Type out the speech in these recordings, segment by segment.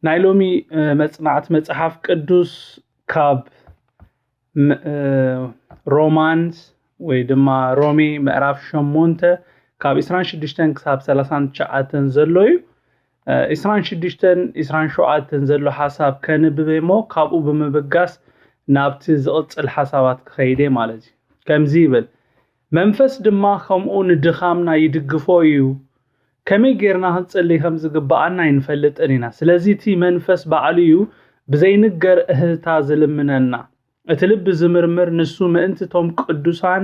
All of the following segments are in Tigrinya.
ናይ ሎሚ መፅናዕቲ መፅሓፍ ቅዱስ ካብ ሮማንስ ወይ ድማ ሮሜ ምዕራፍ ሸሞንተ ካብ ዕስራን ሽዱሽተን ክሳብ ሰላሳን ትሽዓተን ዘሎ እዩ። ዕስራን ሽዱሽተን ዕስራን ሸውዓተን ዘሎ ሓሳብ ከንብብ እሞ ካብኡ ብምብጋስ ናብቲ ዝቕፅል ሓሳባት ክኸይደ ማለት እዩ። ከምዚ ይብል፣ መንፈስ ድማ ከምኡ ንድኻምና ይድግፎ እዩ። ከመይ ጌርና ክንጽሊ ከም ዝግብኣና ኣይንፈልጥን ኢና። ስለዚ እቲ መንፈስ ባዕሉ እዩ ብዘይንገር እህታ ዝልምነና። እቲ ልቢ ዝምርምር ንሱ ምእንቲ እቶም ቅዱሳን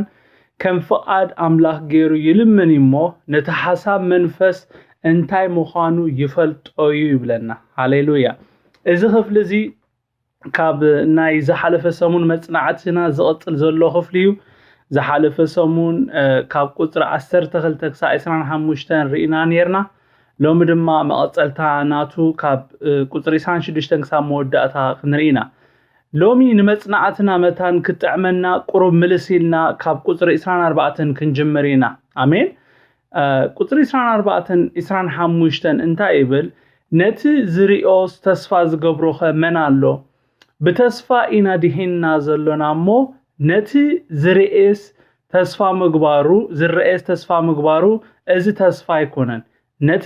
ከም ፍቓድ ኣምላኽ ገይሩ ይልምን እሞ ነቲ ሓሳብ መንፈስ እንታይ ምዃኑ ይፈልጦ እዩ ይብለና። ሃሌሉያ። እዚ ክፍሊ እዚ ካብ ናይ ዝሓለፈ ሰሙን መጽናዕትና ዝቕጽል ዘሎ ክፍሊ እዩ። ዝሓለፈ ሰሙን ካብ ቁጽሪ ዓሰርተ ክልተ ክሳብ ዕስራን ሓሙሽተን ርኢና ነርና። ሎሚ ድማ መቐጸልታ ናቱ ካብ ቁጽሪ ዕስራን ሽዱሽተን ክሳብ መወዳእታ ክንርኢ ኢና። ሎሚ ንመጽናዕትና መታን ክጥዕመና ቁሩብ ምልስ ኢልና ካብ ቁጽሪ ዕስራን ኣርባዕተን ክንጅምር ኢና። ኣሜን። ቁጽሪ ዕስራን ኣርባዕተን ዕስራን ሓሙሽተን እንታይ ይብል? ነቲ ዝርእዮስ ተስፋ ዝገብሮኸ መን ኣሎ? ብተስፋ ኢና ድሒንና ዘሎና እሞ፣ ነቲ ዝርእየስ ተስፋ ምግባሩ፣ ዝረኤስ ተስፋ ምግባሩ፣ እዚ ተስፋ ኣይኮነን። ነቲ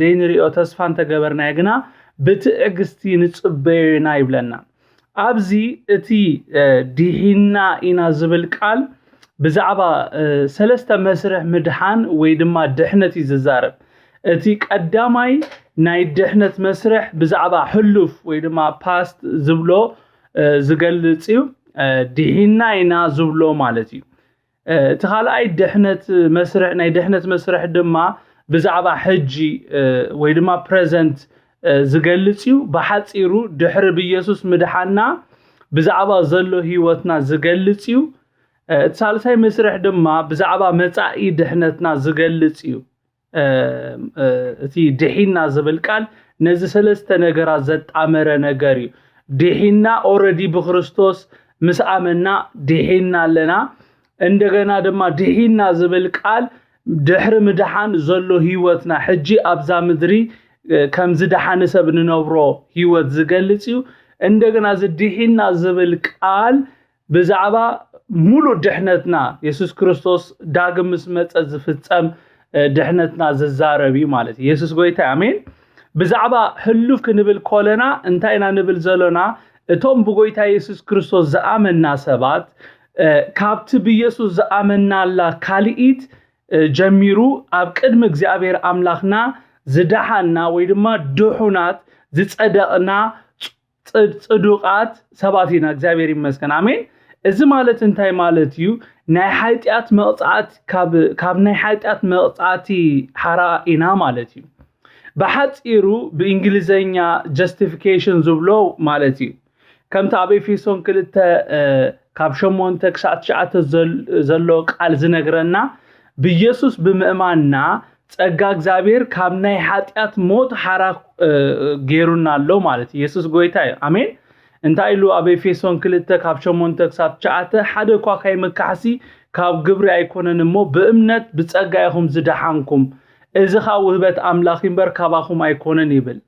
ዘይንሪኦ ተስፋ እንተገበርናዮ ግና ብትዕግስቲ ንጽበዮ ኢና ይብለና። ኣብዚ እቲ ድሒንና ኢና ዝብል ቃል ብዛዕባ ሰለስተ መስርሕ ምድሓን ወይ ድማ ድሕነት እዩ ዝዛረብ። እቲ ቀዳማይ ናይ ድሕነት መስርሕ ብዛዕባ ሕሉፍ ወይ ድማ ፓስት ዝብሎ ዝገልጽ እዩ። ድሒንና ኢና ዝብሎ ማለት እዩ። እቲ ካልኣይ ድሕነት መስርሕ ናይ ድሕነት መስርሕ ድማ ብዛዕባ ሕጂ ወይ ድማ ፕረዘንት ዝገልጽ እዩ። ብሓጺሩ ድሕሪ ብኢየሱስ ምድሓና ብዛዕባ ዘሎ ህይወትና ዝገልጽ እዩ። እቲ ሳልሳይ መስርሕ ድማ ብዛዕባ መጻኢ ድሕነትና ዝገልጽ እዩ። እቲ ድሒና ዝብል ቃል ነዚ ሰለስተ ነገራት ዘጣመረ ነገር እዩ። ድሒና ኦረዲ ብክርስቶስ ምስ ኣመና ድሒና ኣለና። እንደገና ድማ ድሒና ዝብል ቃል ድሕሪ ምድሓን ዘሎ ህይወትና ሕጂ ኣብዛ ምድሪ ከም ዝደሓነ ሰብ ንነብሮ ህይወት ዝገልጽ እዩ። እንደገና እዚ ድሒና ዝብል ቃል ብዛዕባ ሙሉእ ድሕነትና የሱስ ክርስቶስ ዳግም ምስ መጸ ዝፍጸም ድሕነትና ዝዛረብ እዩ ማለት እዩ። የሱስ ጎይታ ኣሜን። ብዛዕባ ህሉፍ ክንብል ኮለና እንታይ ኢና ንብል ዘሎና? እቶም ብጎይታ የሱስ ክርስቶስ ዝኣመና ሰባት ካብቲ ብየሱስ ዝኣመናላ ካልኢት ጀሚሩ ኣብ ቅድሚ እግዚኣብሔር ኣምላኽና ዝደሓና ወይ ድማ ድሑናት ዝጸደቕና ጽዱቃት ሰባት ኢና። እግዚኣብሔር ይመስገን። ኣሜን። እዚ ማለት እንታይ ማለት እዩ? ናይ ሓጢኣት መቕጻዕቲ ካብ ናይ ሓጢኣት መቕጻዕቲ ሓራ ኢና ማለት እዩ። ብሓጺሩ ብእንግሊዘኛ ጀስቲፊኬሽን ዝብሎ ማለት እዩ። ከምቲ ኣብ ኤፌሶን ክልተ ካብ ሸሞንተ ክሳዕ ትሽዓተ ዘሎ ቃል ዝነግረና ብኢየሱስ ብምእማንና ጸጋ እግዚኣብሔር ካብ ናይ ሓጢኣት ሞት ሓራ ገይሩና ኣሎ ማለት እዩ። የሱስ ጎይታ እዩ። ኣሜን። እንታይ ኢሉ ኣብ ኤፌሶን ክልተ ካብ ሸሞንተ ክሳብ ትሽዓተ ሓደ እኳ ካይምካሕሲ ካብ ግብሪ ኣይኮነን እሞ ብእምነት ብጸጋ ኢኹም ዝደሓንኩም፣ እዚ ኸኣ ውህበት ኣምላኽ እምበር ካባኹም ኣይኮነን ይብል።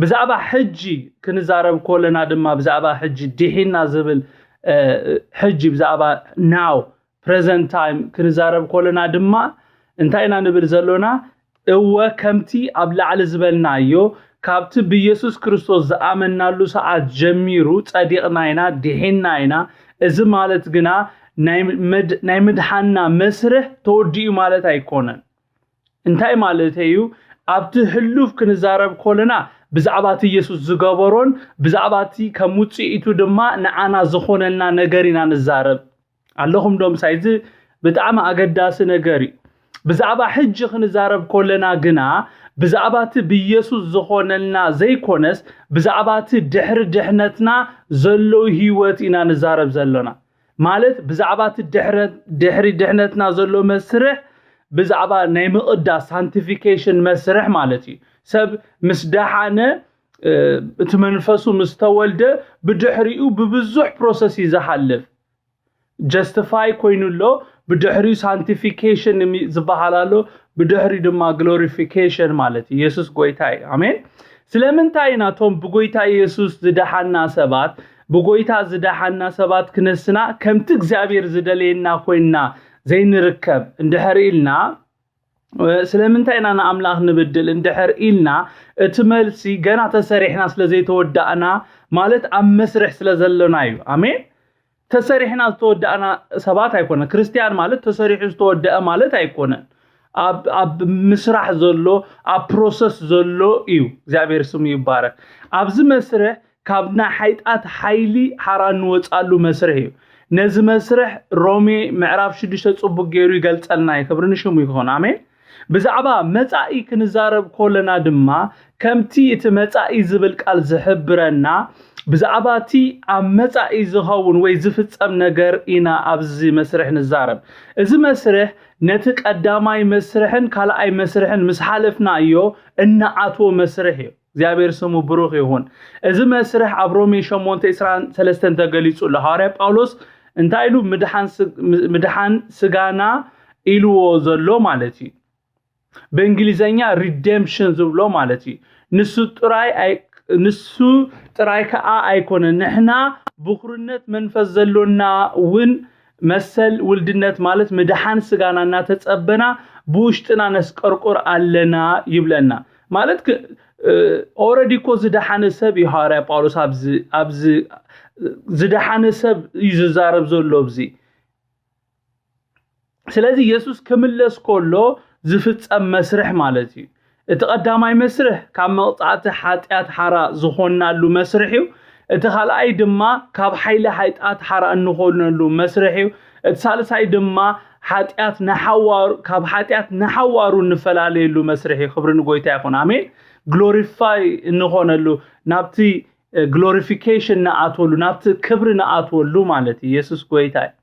ብዛዕባ ሕጂ ክንዛረብ ኮለና ድማ ብዛዕባ ሕጂ ድሒና ዝብል ሕጂ ብዛዕባ ናው ፕረዘንት ታይም ክንዛረብ ኮለና ድማ እንታይ ኢና ንብል ዘሎና? እወ ከምቲ ኣብ ላዕሊ ዝበልናዮ ካብቲ ብኢየሱስ ክርስቶስ ዝኣመናሉ ሰዓት ጀሚሩ ጸዲቕና ኢና፣ ድሒና ኢና። እዚ ማለት ግና ናይ ምድሓንና መስርሕ ተወዲኡ ማለት ኣይኮነን። እንታይ ማለት እዩ? ኣብቲ ህሉፍ ክንዛረብ ኮለና ብዛዕባ እቲ ኢየሱስ ዝገበሮን ብዛዕባ እቲ ከም ውፅኢቱ ድማ ንዓና ዝኾነልና ነገር ኢና ንዛረብ። ኣለኹም ዶ ምሳይ? እዚ ብጣዕሚ ኣገዳሲ ነገር እዩ። ብዛዕባ ሕጂ ክንዛረብ ኮለና ግና ብዛዕባ እቲ ብኢየሱስ ዝኾነልና ዘይኮነስ ብዛዕባ እቲ ድሕሪ ድሕነትና ዘሎ ህይወት ኢና ንዛረብ ዘሎና። ማለት ብዛዕባ እቲ ድሕሪ ድሕነትና ዘሎ መስርሕ ብዛዕባ ናይ ምቕዳስ ሳንቲፊኬሽን መስርሕ ማለት እዩ። ሰብ ምስ ደሓነ እቲ መንፈሱ ምስ ተወልደ ብድሕሪኡ ብብዙሕ ፕሮሰስ እዩ ዝሓልፍ። ጀስቲፋይ ኮይኑ ኣሎ፣ ብድሕሪኡ ሳንቲፊኬሽን ዝበሃል ኣሎ፣ ብድሕሪኡ ድማ ግሎሪፊኬሽን ማለት እዩ። የሱስ ጎይታ እዩ። ኣሜን። ስለምንታይ ኢና እቶም ብጎይታ ኢየሱስ ዝደሓና ሰባት፣ ብጎይታ ዝደሓና ሰባት ክነስና ከምቲ እግዚኣብሔር ዝደለየና ኮይንና ዘይንርከብ እንድሕር ኢልና፣ ስለምንታይ ኢና ንኣምላኽ ንብድል እንድሕር ኢልና፣ እቲ መልሲ ገና ተሰሪሕና ስለ ዘይተወዳእና፣ ማለት ኣብ መስርሕ ስለ ዘሎና እዩ። ኣሜን። ተሰሪሕና ዝተወዳእና ሰባት ኣይኮነን። ክርስትያን ማለት ተሰሪሑ ዝተወደአ ማለት ኣይኮነን። ኣብ ኣብ ምስራሕ ዘሎ፣ ኣብ ፕሮሰስ ዘሎ እዩ። እግዚኣብሔር ስሙ ይባረክ። ኣብዚ መስርሕ ካብ ናይ ሓይጣት ሓይሊ ሓራ እንወፃሉ መስርሕ እዩ። ነዚ መስርሕ ሮሜ ምዕራፍ ሽዱሽተ ፅቡቅ ገይሩ ይገልፀልና እዩ። ክብሪ ንሽሙ ይኹን። ኣሜን። ብዛዕባ መጻኢ ክንዛረብ ከለና ድማ፣ ከምቲ እቲ መጻኢ ዝብል ቃል ዝሕብረና፣ ብዛዕባ እቲ ኣብ መጻኢ ዝኸውን ወይ ዝፍጸም ነገር ኢና ኣብዚ መስርሕ ንዛረብ። እዚ መስርሕ ነቲ ቀዳማይ መስርሕን ካልኣይ መስርሕን ምስ ሓለፍናዮ እንኣትዎ መስርሕ እዩ። እግዚኣብሔር ስሙ ብሩኽ ይኹን። እዚ መስርሕ ኣብ ሮሜ ሸሞንተ ዕስራን ሰለስተን ተገሊጹ ኣሎ። ሃዋርያ ጳውሎስ እንታይ ኢሉ? ምድሓን ስ-፣ ምድሓን ስጋና ኢልዎ ዘሎ ማለት እዩ። ብእንግሊዘኛ ሪደምፕሽን ዝብሎ ማለት እዩ። ንሱ ጥራይ ኣይ-፣ ንሱ ጥራይ ከኣ ኣይኮነን። ንሕና ብኹርነት መንፈስ ዘሎና እውን መሰል ውልድነት ማለት ምድሓን ስጋና እናተጸበና ብውሽጥና ነስቀርቁር ኣለና ይብለና። ማለት ክ-፣ እ፣ ኦረዲ እኮ ዝደሓነ ሰብ እዩ ሃዋርያ ጳውሎስ ኣብዚ፣ ኣብዚ ዝደሓነ ሰብ እዩ ዝዛረብ ዘሎ ኣብዚ። ስለዚ የሱስ ክምለስ ከሎ ዝፍጸም መስርሕ ማለት እዩ። እቲ ቀዳማይ መስርሕ ካብ መቕጻዕቲ ሓጢኣት ሓራ ዝኾንናሉ መስርሕ እዩ። እቲ ካልኣይ ድማ ካብ ሓይሊ ሓጢኣት ሓራ እንኾነሉ መስርሕ እዩ። እቲ ሳልሳይ ድማ ሓጢኣት ንሓዋሩ፣ ካብ ሓጢኣት ንሓዋሩ እንፈላለየሉ መስርሕ እዩ። ክብሪ ንጎይታ ይኹን። ኣሜን። ግሎሪፋይ እንኾነሉ፣ ናብቲ ግሎሪፊኬሽን ንኣትወሉ፣ ናብቲ ክብሪ ንኣትወሉ ማለት እዩ። የሱስ ጎይታ እዩ።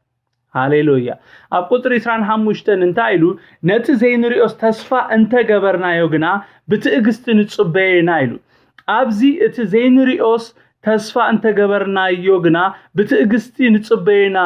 ሃሌሉያ። ኣብ ቁጽሪ ዕስራን ሓሙሽተን እንታይ ኢሉ? ነቲ ዘይንሪኦስ ተስፋ እንተገበርናዮ ግና ብትዕግስቲ ንጽበዮ ኢና ኢሉ። ኣብዚ እቲ ዘይንሪኦስ ተስፋ እንተገበርናዮ ግና ብትዕግስቲ ንጽበዮ ኢና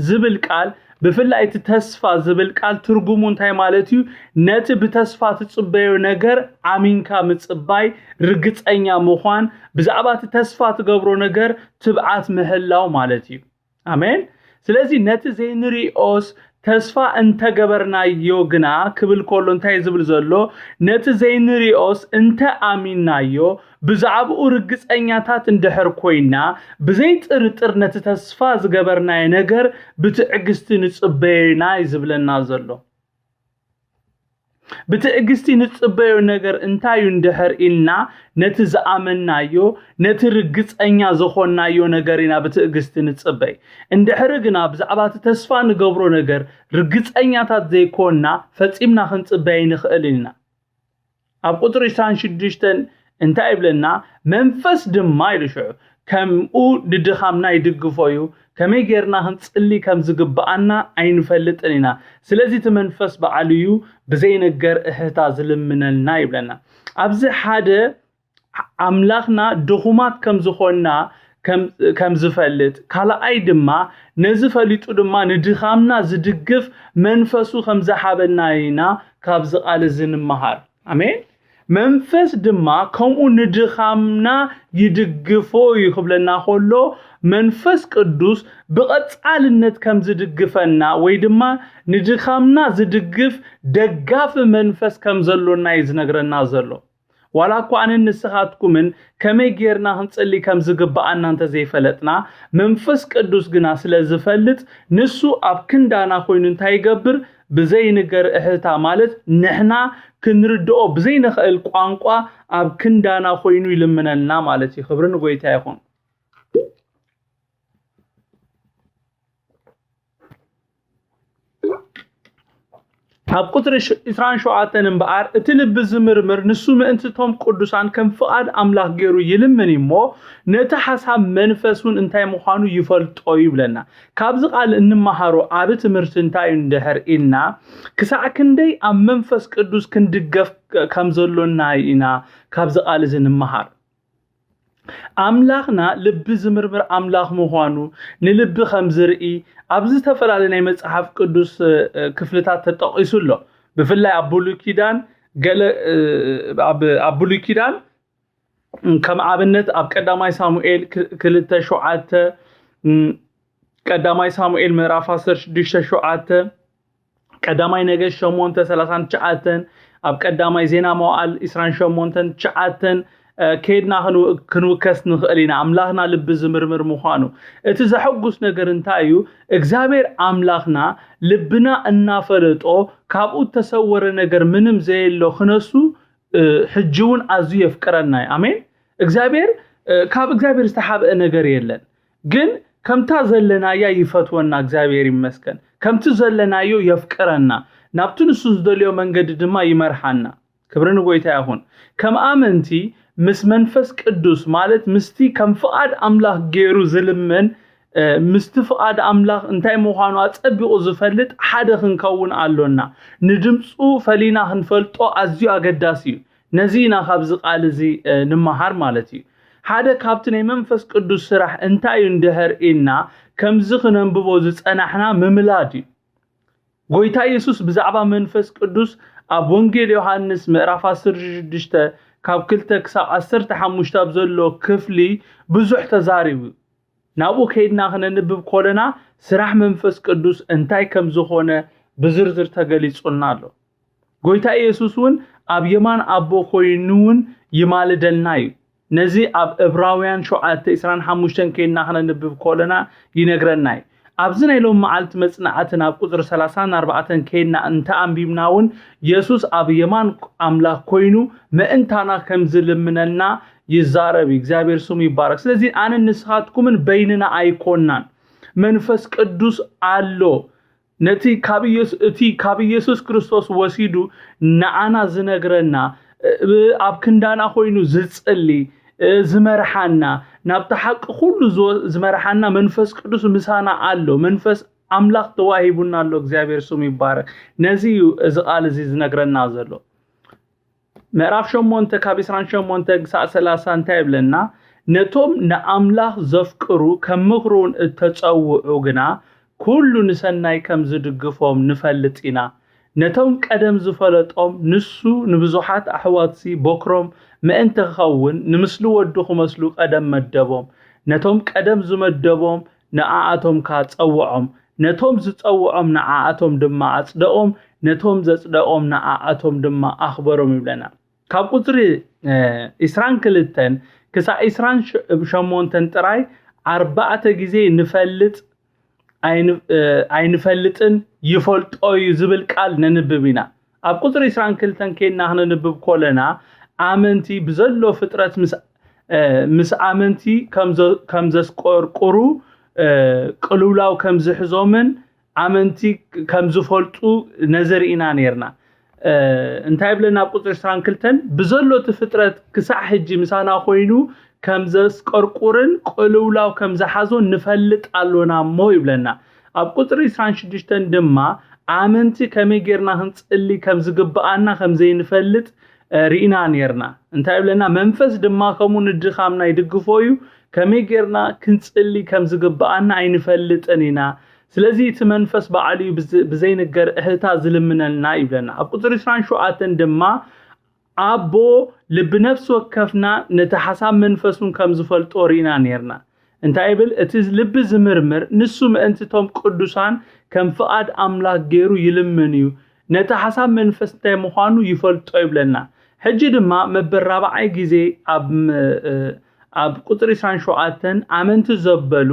ዝብል ቃል፣ ብፍላይ እቲ ተስፋ ዝብል ቃል ትርጉሙ እንታይ ማለት እዩ? ነቲ ብተስፋ ትጽበዮ ነገር ኣሚንካ ምጽባይ፣ ርግጸኛ ምዃን፣ ብዛዕባ እቲ ተስፋ ትገብሮ ነገር ትብዓት ምህላው ማለት እዩ። ኣሜን። ስለዚ ነቲ ዘይንሪኦስ ተስፋ እንተገበርናዮ ግና ክብል ከሎ እንታይ ዝብል ዘሎ? ነቲ ዘይንሪኦስ እንተ ኣሚንናዮ፣ ብዛዕባኡ ርግጸኛታት እንድሕር ኮይና፣ ብዘይ ጥርጥር ነቲ ተስፋ ዝገበርናዮ ነገር ብትዕግስቲ ንጽበዮ ኢና እዩ ዝብለና ዘሎ። ብትዕግስቲ ንጽበዮ ነገር እንታይ እዩ እንድሕር ኢልና፣ ነቲ ዝኣመንናዮ፣ ነቲ ርግጸኛ ዝኾንናዮ ነገር ኢና ብትዕግስቲ ንጽበይ። እንድሕሪ ግና ብዛዕባ እቲ ተስፋ ንገብሮ ነገር ርግጸኛታት ዘይኮንና፣ ፈጺምና ክንጽበይ ኣይንኽእልን ኢና። ኣብ ቁጽሪ ዕስራን ሽዱሽተን እንታይ ይብለና? መንፈስ ድማ ኢሉ ሽዑ፣ ከምኡ ንድኻምና ይድግፎ እዩ፣ ከመይ ጌርና ክንጽሊ ከም ዝግብኣና ኣይንፈልጥን ኢና። ስለዚ እቲ መንፈስ በዓሉ እዩ ብዘይነገር እህታ ዝልምነልና ይብለና። ኣብዚ ሓደ ኣምላኽና ድኹማት ከም ዝኾንና ከም፣ ከም ዝፈልጥ፣ ካልኣይ ድማ ነዚ ፈሊጡ ድማ ከምኡ ንድኻምና ዝድግፍ መንፈሱ ከም ዝሃበና ኢና ካብዚ ቃል እዚ ንምሃር። ኣሜን። መንፈስ ድማ ከምኡ ንድኻምና ይድግፎ እዩ ክብለና ከሎ፣ መንፈስ ቅዱስ ብቐጻልነት ከም ዝድግፈና ወይ ድማ ንድኻምና ዝድግፍ ደጋፊ መንፈስ ከም ዘሎና እዩ ዝነግረና ዘሎ። ዋላ እኳ ኣነን ንስኻትኩምን ከመይ ጌርና ክንጽሊ ከም ዝግብኣና እንተ ዘይፈለጥና፣ መንፈስ ቅዱስ ግና ስለ ዝፈልጥ፣ ንሱ ኣብ ክንዳና ኮይኑ እንታይ ይገብር? ብዘይንገር እህታ፣ ማለት ንሕና ክንርድኦ ብዘይንኽእል ቋንቋ ኣብ ክንዳና ኮይኑ ይልምነልና ማለት እዩ። ክብሪ ንጎይታ ይኹን። ኣብ ቁጽሪ ሽ-፣ ዕስራን ሸውዓተን እምበኣር፣ እቲ ልቢ ዝምርምር ንሱ ምእንቲ እቶም ቅዱሳን ከም ፍቓድ ኣምላኽ ገይሩ ይልምን እዩ እሞ፣ ነቲ ሓሳብ መንፈስ እውን እንታይ ምዃኑ ይፈልጦ እዩ ይብለና። ካብዚ ቃል እንመሃሮ ዓቢ ትምህርቲ እንታይ እዩ እንድሕር ኢልና፣ ክሳዕ ክንደይ ኣብ መንፈስ ቅዱስ ክንድገፍ ከም ዘሎና ኢና ካብዚ ቃል እዚ ንምሃር። ኣምላኽና ልቢ ዝምርምር ኣምላኽ ምዃኑ፣ ንልቢ ከም ዝርኢ ኣብ ዝተፈላለዩ ናይ መጽሓፍ ቅዱስ፣ እ፣ እ፣ ክፍልታት ተጠቒሱ ኣሎ። ብፍላይ ኣብ ብሉይ ኪዳን ገለ፣ እ፣ ኣብ፣ ኣብ ብሉይ ኪዳን ከም ኣብነት ኣብ ቀዳማይ ሳሙኤል ክልተ ሸውዓተ፣ ቀዳማይ ሳሙኤል ምዕራፍ ዓሰርተ ሽዱሽተ ሸውዓተ፣ ቀዳማይ ነገድ ሸሞንተ ሰላሳን ትሽዓተን፣ ኣብ ቀዳማይ ዜና መዋዕል ዕስራን ሸሞንተን ትሽዓተን ከይድና ክንውከስ ንኽእል ኢና። ኣምላኽና ልቢ ዝምርምር ምዃኑ። እቲ ዘሐጉስ ነገር እንታይ እዩ? እግዚኣብሔር ኣምላኽና ልብና እናፈለጦ፣ ካብኡ እተሰወረ ነገር ምንም ዘየሎ ክነሱ ሕጂ እውን ኣዝዩ የፍቅረና እዩ። ኣሜን። እግዚኣብሔር ካብ እግዚኣብሔር ዝተሓብአ ነገር የለን። ግን ከምታ ዘለናያ ይፈትወና። እግዚኣብሔር ይመስገን። ከምቲ ዘለናዮ የፍቅረና። ናብቲ ንሱ ዝደልዮ መንገዲ ድማ ይመርሓና። ክብሪ ንጎይታ ይኹን። ከም ኣመንቲ ምስ መንፈስ ቅዱስ፣ ማለት ምስቲ ከም ፍቓድ ኣምላኽ ገይሩ ዝልምን ምስቲ ፍቓድ ኣምላኽ እንታይ ምዃኑ ኣጸቢቑ ዝፈልጥ ሓደ ክንከውን ኣሎና። ንድምፁ ፈሊና ክንፈልጦ ኣዝዩ ኣገዳሲ እዩ። ነዚ ኢና ካብዚ ቃል እዚ ንምሃር ማለት እዩ። ሓደ ካብቲ ናይ መንፈስ ቅዱስ ስራሕ እንታይ እዩ እንድሕር ኢልና፣ ከምዚ ክነንብቦ ዝጸናሕና ምምላድ እዩ። ጎይታ የሱስ ብዛዕባ መንፈስ ቅዱስ ኣብ ወንጌል ዮሃንስ ምዕራፍ ዓሰርተ ሽዱሽተ ካብ ክልተ ክሳብ ዓሰርተ ሓሙሽተ ኣብ ዘሎ ክፍሊ ብዙሕ ተዛሪቡ። ናብኡ ከይድና ክነንብብ ኮለና፣ ስራሕ መንፈስ ቅዱስ እንታይ ከም ዝኾነ ብዝርዝር ተገሊጹልና ኣሎ። ጎይታ ኢየሱስ እውን ኣብ የማን ኣቦ ኮይኑ እውን ይማልደልና እዩ። ነዚ ኣብ ዕብራውያን ሸውዓተ ዕስራን ሓሙሽተን ከይድና ክነንብብ ኮለና ይነግረና እዩ። ኣብዚ ናይ ሎም መዓልቲ መጽናዕትን ኣብ ቁጽሪ ሰላሳን ኣርባዕተን ከይድና እንተኣንቢብና እውን፣ የሱስ ኣብ የማን ኣምላኽ ኮይኑ ምእንታና ከም ዝልምነና ይዛረብ እዩ። እግዚኣብሔር ስሙ ይባረክ። ስለዚ ኣነ ንስኻትኩምን በይንና ኣይኮናን። መንፈስ ቅዱስ ኣሎ። ነቲ ካብ ኢየሱ-፣ እቲ ካብ ኢየሱስ ክርስቶስ ወሲዱ ንዓና ዝነግረና፣ እ-፣ ኣብ ክንዳና ኮይኑ ዝጽሊ፣ እ-፣ ዝመርሓና፣ ናብቲ ሓቂ ኩሉ ዝወ-፣ ዝመርሓና መንፈስ ቅዱስ ምሳና ኣሎ። መንፈስ ኣምላኽ ተዋሂቡና ኣሎ። እግዚኣብሔር ስሙ ይባረክ። ነዚ እዩ እዚ ቃል እዚ ዝነግረና ዘሎ። ምዕራፍ ሸሞንተ ካብ ዕስራን ሸሞንተ ክሳዕ ሰላሳ እንታይ ይብለና? ነቶም ንኣምላኽ ዘፍቅሩ ከም ምኽሩ እውን እተጸውዑ ግና፣ ኩሉ ንሰናይ ከም ዝድግፎም ንፈልጥ ኢና። ነቶም ቀደም ዝፈለጦም፣ ንሱ ንብዙሓት ኣሕዋትሲ በኩሮም ምእንቲ ክኸውን፣ ንምስሊ ወዱ ክመስሉ ቀደም መደቦም። ነቶም ቀደም ዝመደቦም፣ ንኣኣቶም ከኣ ጸውዖም። ነቶም ዝጸውዖም ንኣኣቶም ድማ ኣጽደቖም፣ ነቶም ዘጽደቖም ንኣኣቶም ድማ ኣኽበሮም ይብለና። ካብ ቁጽሪ፣ እ፣ ዕስራን ክልተን ክሳዕ ዕስራን ሸሞንተን ጥራይ ኣርባዕተ ግዜ ንፈልጥ፣ ኣይን-፣ እ፣ ኣይንፈልጥን፣ ይፈልጦ እዩ ዝብል ቃል ነንብብ ኢና። ኣብ ቁጽሪ ዕስራን ክልተን ኬድና ክነንብብ ኮለና፣ ኣመንቲ ብዘሎ ፍጥረት ምስ፣ እ፣ ምስ ኣመንቲ ከም ዘ-፣ ከም ዘስቆርቁሩ፣ እ፣ ቅልውላው ከም ዝሕዞምን ኣመንቲ ከም ዝፈልጡ ነዚ ርኢና ነይርና። እ፣ እንታይ ይብለና ኣብ ቁጽሪ ዕስራን ክልተን? ብዘሎ እቲ ፍጥረት ክሳዕ ሕጂ ምሳና ኮይኑ ከም ዘስቀርቁርን ቅልውላው ከም ዝሓዞን ንፈልጥ ኣሎና እሞ ይብለና። ኣብ ቁጽሪ ዕስራን ሽዱሽተን ድማ ኣመንቲ ከመይ ጌርና ክንጽሊ ከም ዝግብኣና ከም ዘይንፈልጥ፣ እ፣ ርኢና ነይርና። እንታይ ይብለና? መንፈስ ድማ ከምኡ ንድኻምና ይድግፎ እዩ። ከመይ ጌርና ክንጽሊ ከም ዝግብኣና ኣይንፈልጥን ኢና። ስለዚ እቲ መንፈስ ባዕሉ እዩ ብዝ-፣ ብዘይንገር እህታ ዝልምነልና ይብለና። ኣብ ቁጽሪ ዕስራን ሸውዓተን ድማ ኣቦ ልቢ ነፍሲ ወከፍና ነቲ ሓሳብ መንፈሱን ከም ዝፈልጦ ርኢና ነይርና። እንታይ ይብል? እቲ ልቢ ዝምርምር ንሱ ምእንቲ እቶም ቅዱሳን ከም ፍቓድ ኣምላኽ ገይሩ ይልምን እዩ። ነቲ ሓሳብ መንፈስ እንታይ ምዃኑ ይፈልጦ ይብለና። ሕጂ ድማ መበል ራብዓይ ግዜ ኣብ ም-፣ እ፣ ኣብ ቁጽሪ ዕስራን ሸውዓተን ኣመንቲ ዘበሉ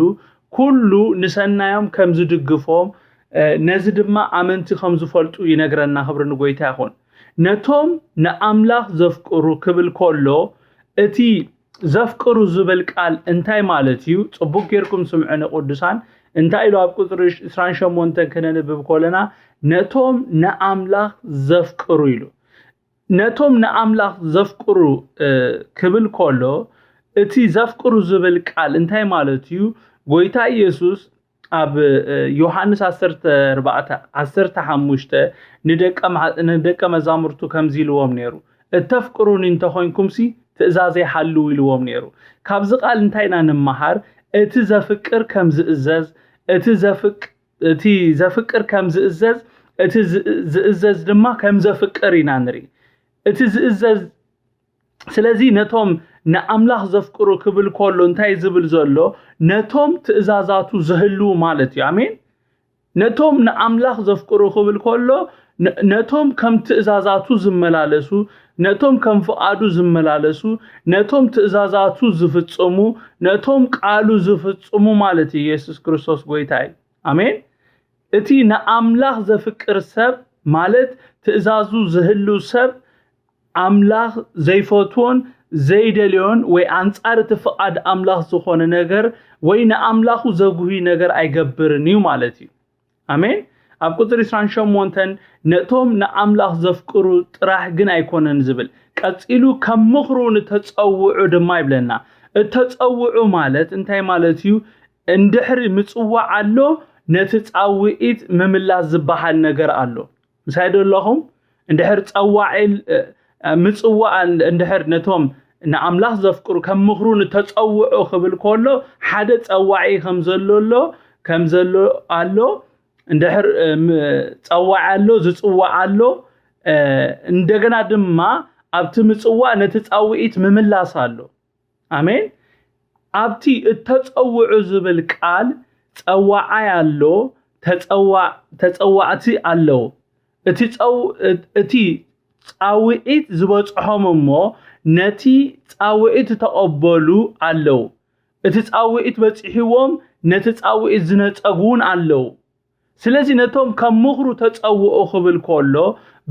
ኩሉ ንሰናዮም ከም ዝድግፎም፣ እ፣ ነዚ ድማ ኣመንቲ ከም ዝፈልጡ ይነግረና። ክብሪ ንጎይታ ይኹን። ነቶም ንኣምላኽ ዘፍቅሩ ክብል ከሎ፣ እቲ ዘፍቅሩ ዝብል ቃል እንታይ ማለት እዩ? ጽቡቅ ጌርኩም ስምዑኒ ቅዱሳን። እንታይ ኢሉ ኣብ ቁጽሪ ዕስራን ሸሞንተን ክነንብብ ከለና፣ ነቶም ንኣምላኽ ዘፍቅሩ ኢሉ። ነቶም ንኣምላኽ ዘፍቅሩ፣ እ፣ ክብል ከሎ፣ እቲ ዘፍቅሩ ዝብል ቃል እንታይ ማለት እዩ? ጎይታ ኢየሱስ ኣብ፣ እ፣ ዮሃንስ ዓሰርተ ኣርባዕተ ዓሰርተ ሓሙሽተ ንደቀ መ-፣ ንደቀ መዛሙርቱ ከምዚ ኢልዎም ነይሩ፣ "እተፍቅሩኒ እንተኾይንኩምሲ ትእዛዘይ ሓልዉ" ኢልዎም ነይሩ። ካብዚ ቃል እንታይ ኢና ንመሃር? እቲ ዘፍቅር ከም ዝእዘዝ፣ እቲ ዘፍቅ-፣ እቲ ዘፍቅር ከም ዝእዘዝ፣ እቲ ዝ-፣ ዝእዘዝ ድማ ከም ዘፍቅር ኢና ንርኢ። እቲ ዝእዘዝ፣ ስለዚ ነቶም ንኣምላኽ ዘፍቅሩ ክብል ከሎ እንታይ ዝብል ዘሎ? ነቶም ትእዛዛቱ ዝህልዉ ማለት እዩ። ኣሜን። ነቶም ንኣምላኽ ዘፍቅሩ ክብል ከሎ ነቶም ከም ትእዛዛቱ ዝመላለሱ፣ ነቶም ከም ፍቓዱ ዝመላለሱ፣ ነቶም ትእዛዛቱ ዝፍጽሙ፣ ነቶም ቃሉ ዝፍጽሙ ማለት እዩ። ኢየሱስ ክርስቶስ ጎይታ እዩ። ኣሜን። እቲ ንኣምላኽ ዘፍቅር ሰብ ማለት ትእዛዙ ዝህልው ሰብ ኣምላኽ ዘይፈትዎን ዘይደልዮን ወይ ኣንጻር እቲ ፍቓድ ኣምላኽ ዝኾነ ነገር ወይ ንኣምላኹ ዘጉሂ ነገር ኣይገብርን እዩ ማለት እዩ። ኣሜን። ኣብ ቁፅሪ ዕስራን ሸሞንተን ነቶም ንኣምላኽ ዘፍቅሩ ጥራሕ ግን ኣይኮነን ዝብል፣ ቀፂሉ ከም ምኽሩ ንተፀውዑ ድማ ይብለና። እተፀውዑ ማለት እንታይ ማለት እዩ? እንድሕሪ ምፅዋዕ ኣሎ፣ ነቲ ፃውዒት ምምላስ ዝበሃል ነገር ኣሎ። ምሳይ ዶ ኣለኹም? እንድሕር ጸዋዒ ምጽዋዕ እንድሕር ነቶም ንኣምላኽ ዘፍቅሩ ከም ምኽሩ ንተጸውዑ ክብል ከሎ ሓደ ጸዋዒ ከም ዘሎ ኣሎ ከም ዘሎ ኣሎ እንድሕር ጸዋዒ ኣሎ ዝጽዋዕ ኣሎ እንደገና ድማ ኣብቲ ምጽዋዕ ነቲ ጻውዒት ምምላስ ኣሎ። ኣሜን። ኣብቲ እተጸውዑ ዝብል ቃል ጸዋዓይ ኣሎ፣ ተጸዋዕቲ ኣለዉ። እቲ ጻውዒት ዝበጽሖም እሞ ነቲ ጻውዒት ዝተቐበሉ ኣለዉ። እቲ ጻውዒት በጺሕዎም ነቲ ጻውዒት ዝነጸጉ እውን ኣለዉ። ስለዚ ነቶም ከም ምኽሩ ተጸውኦ ክብል ከሎ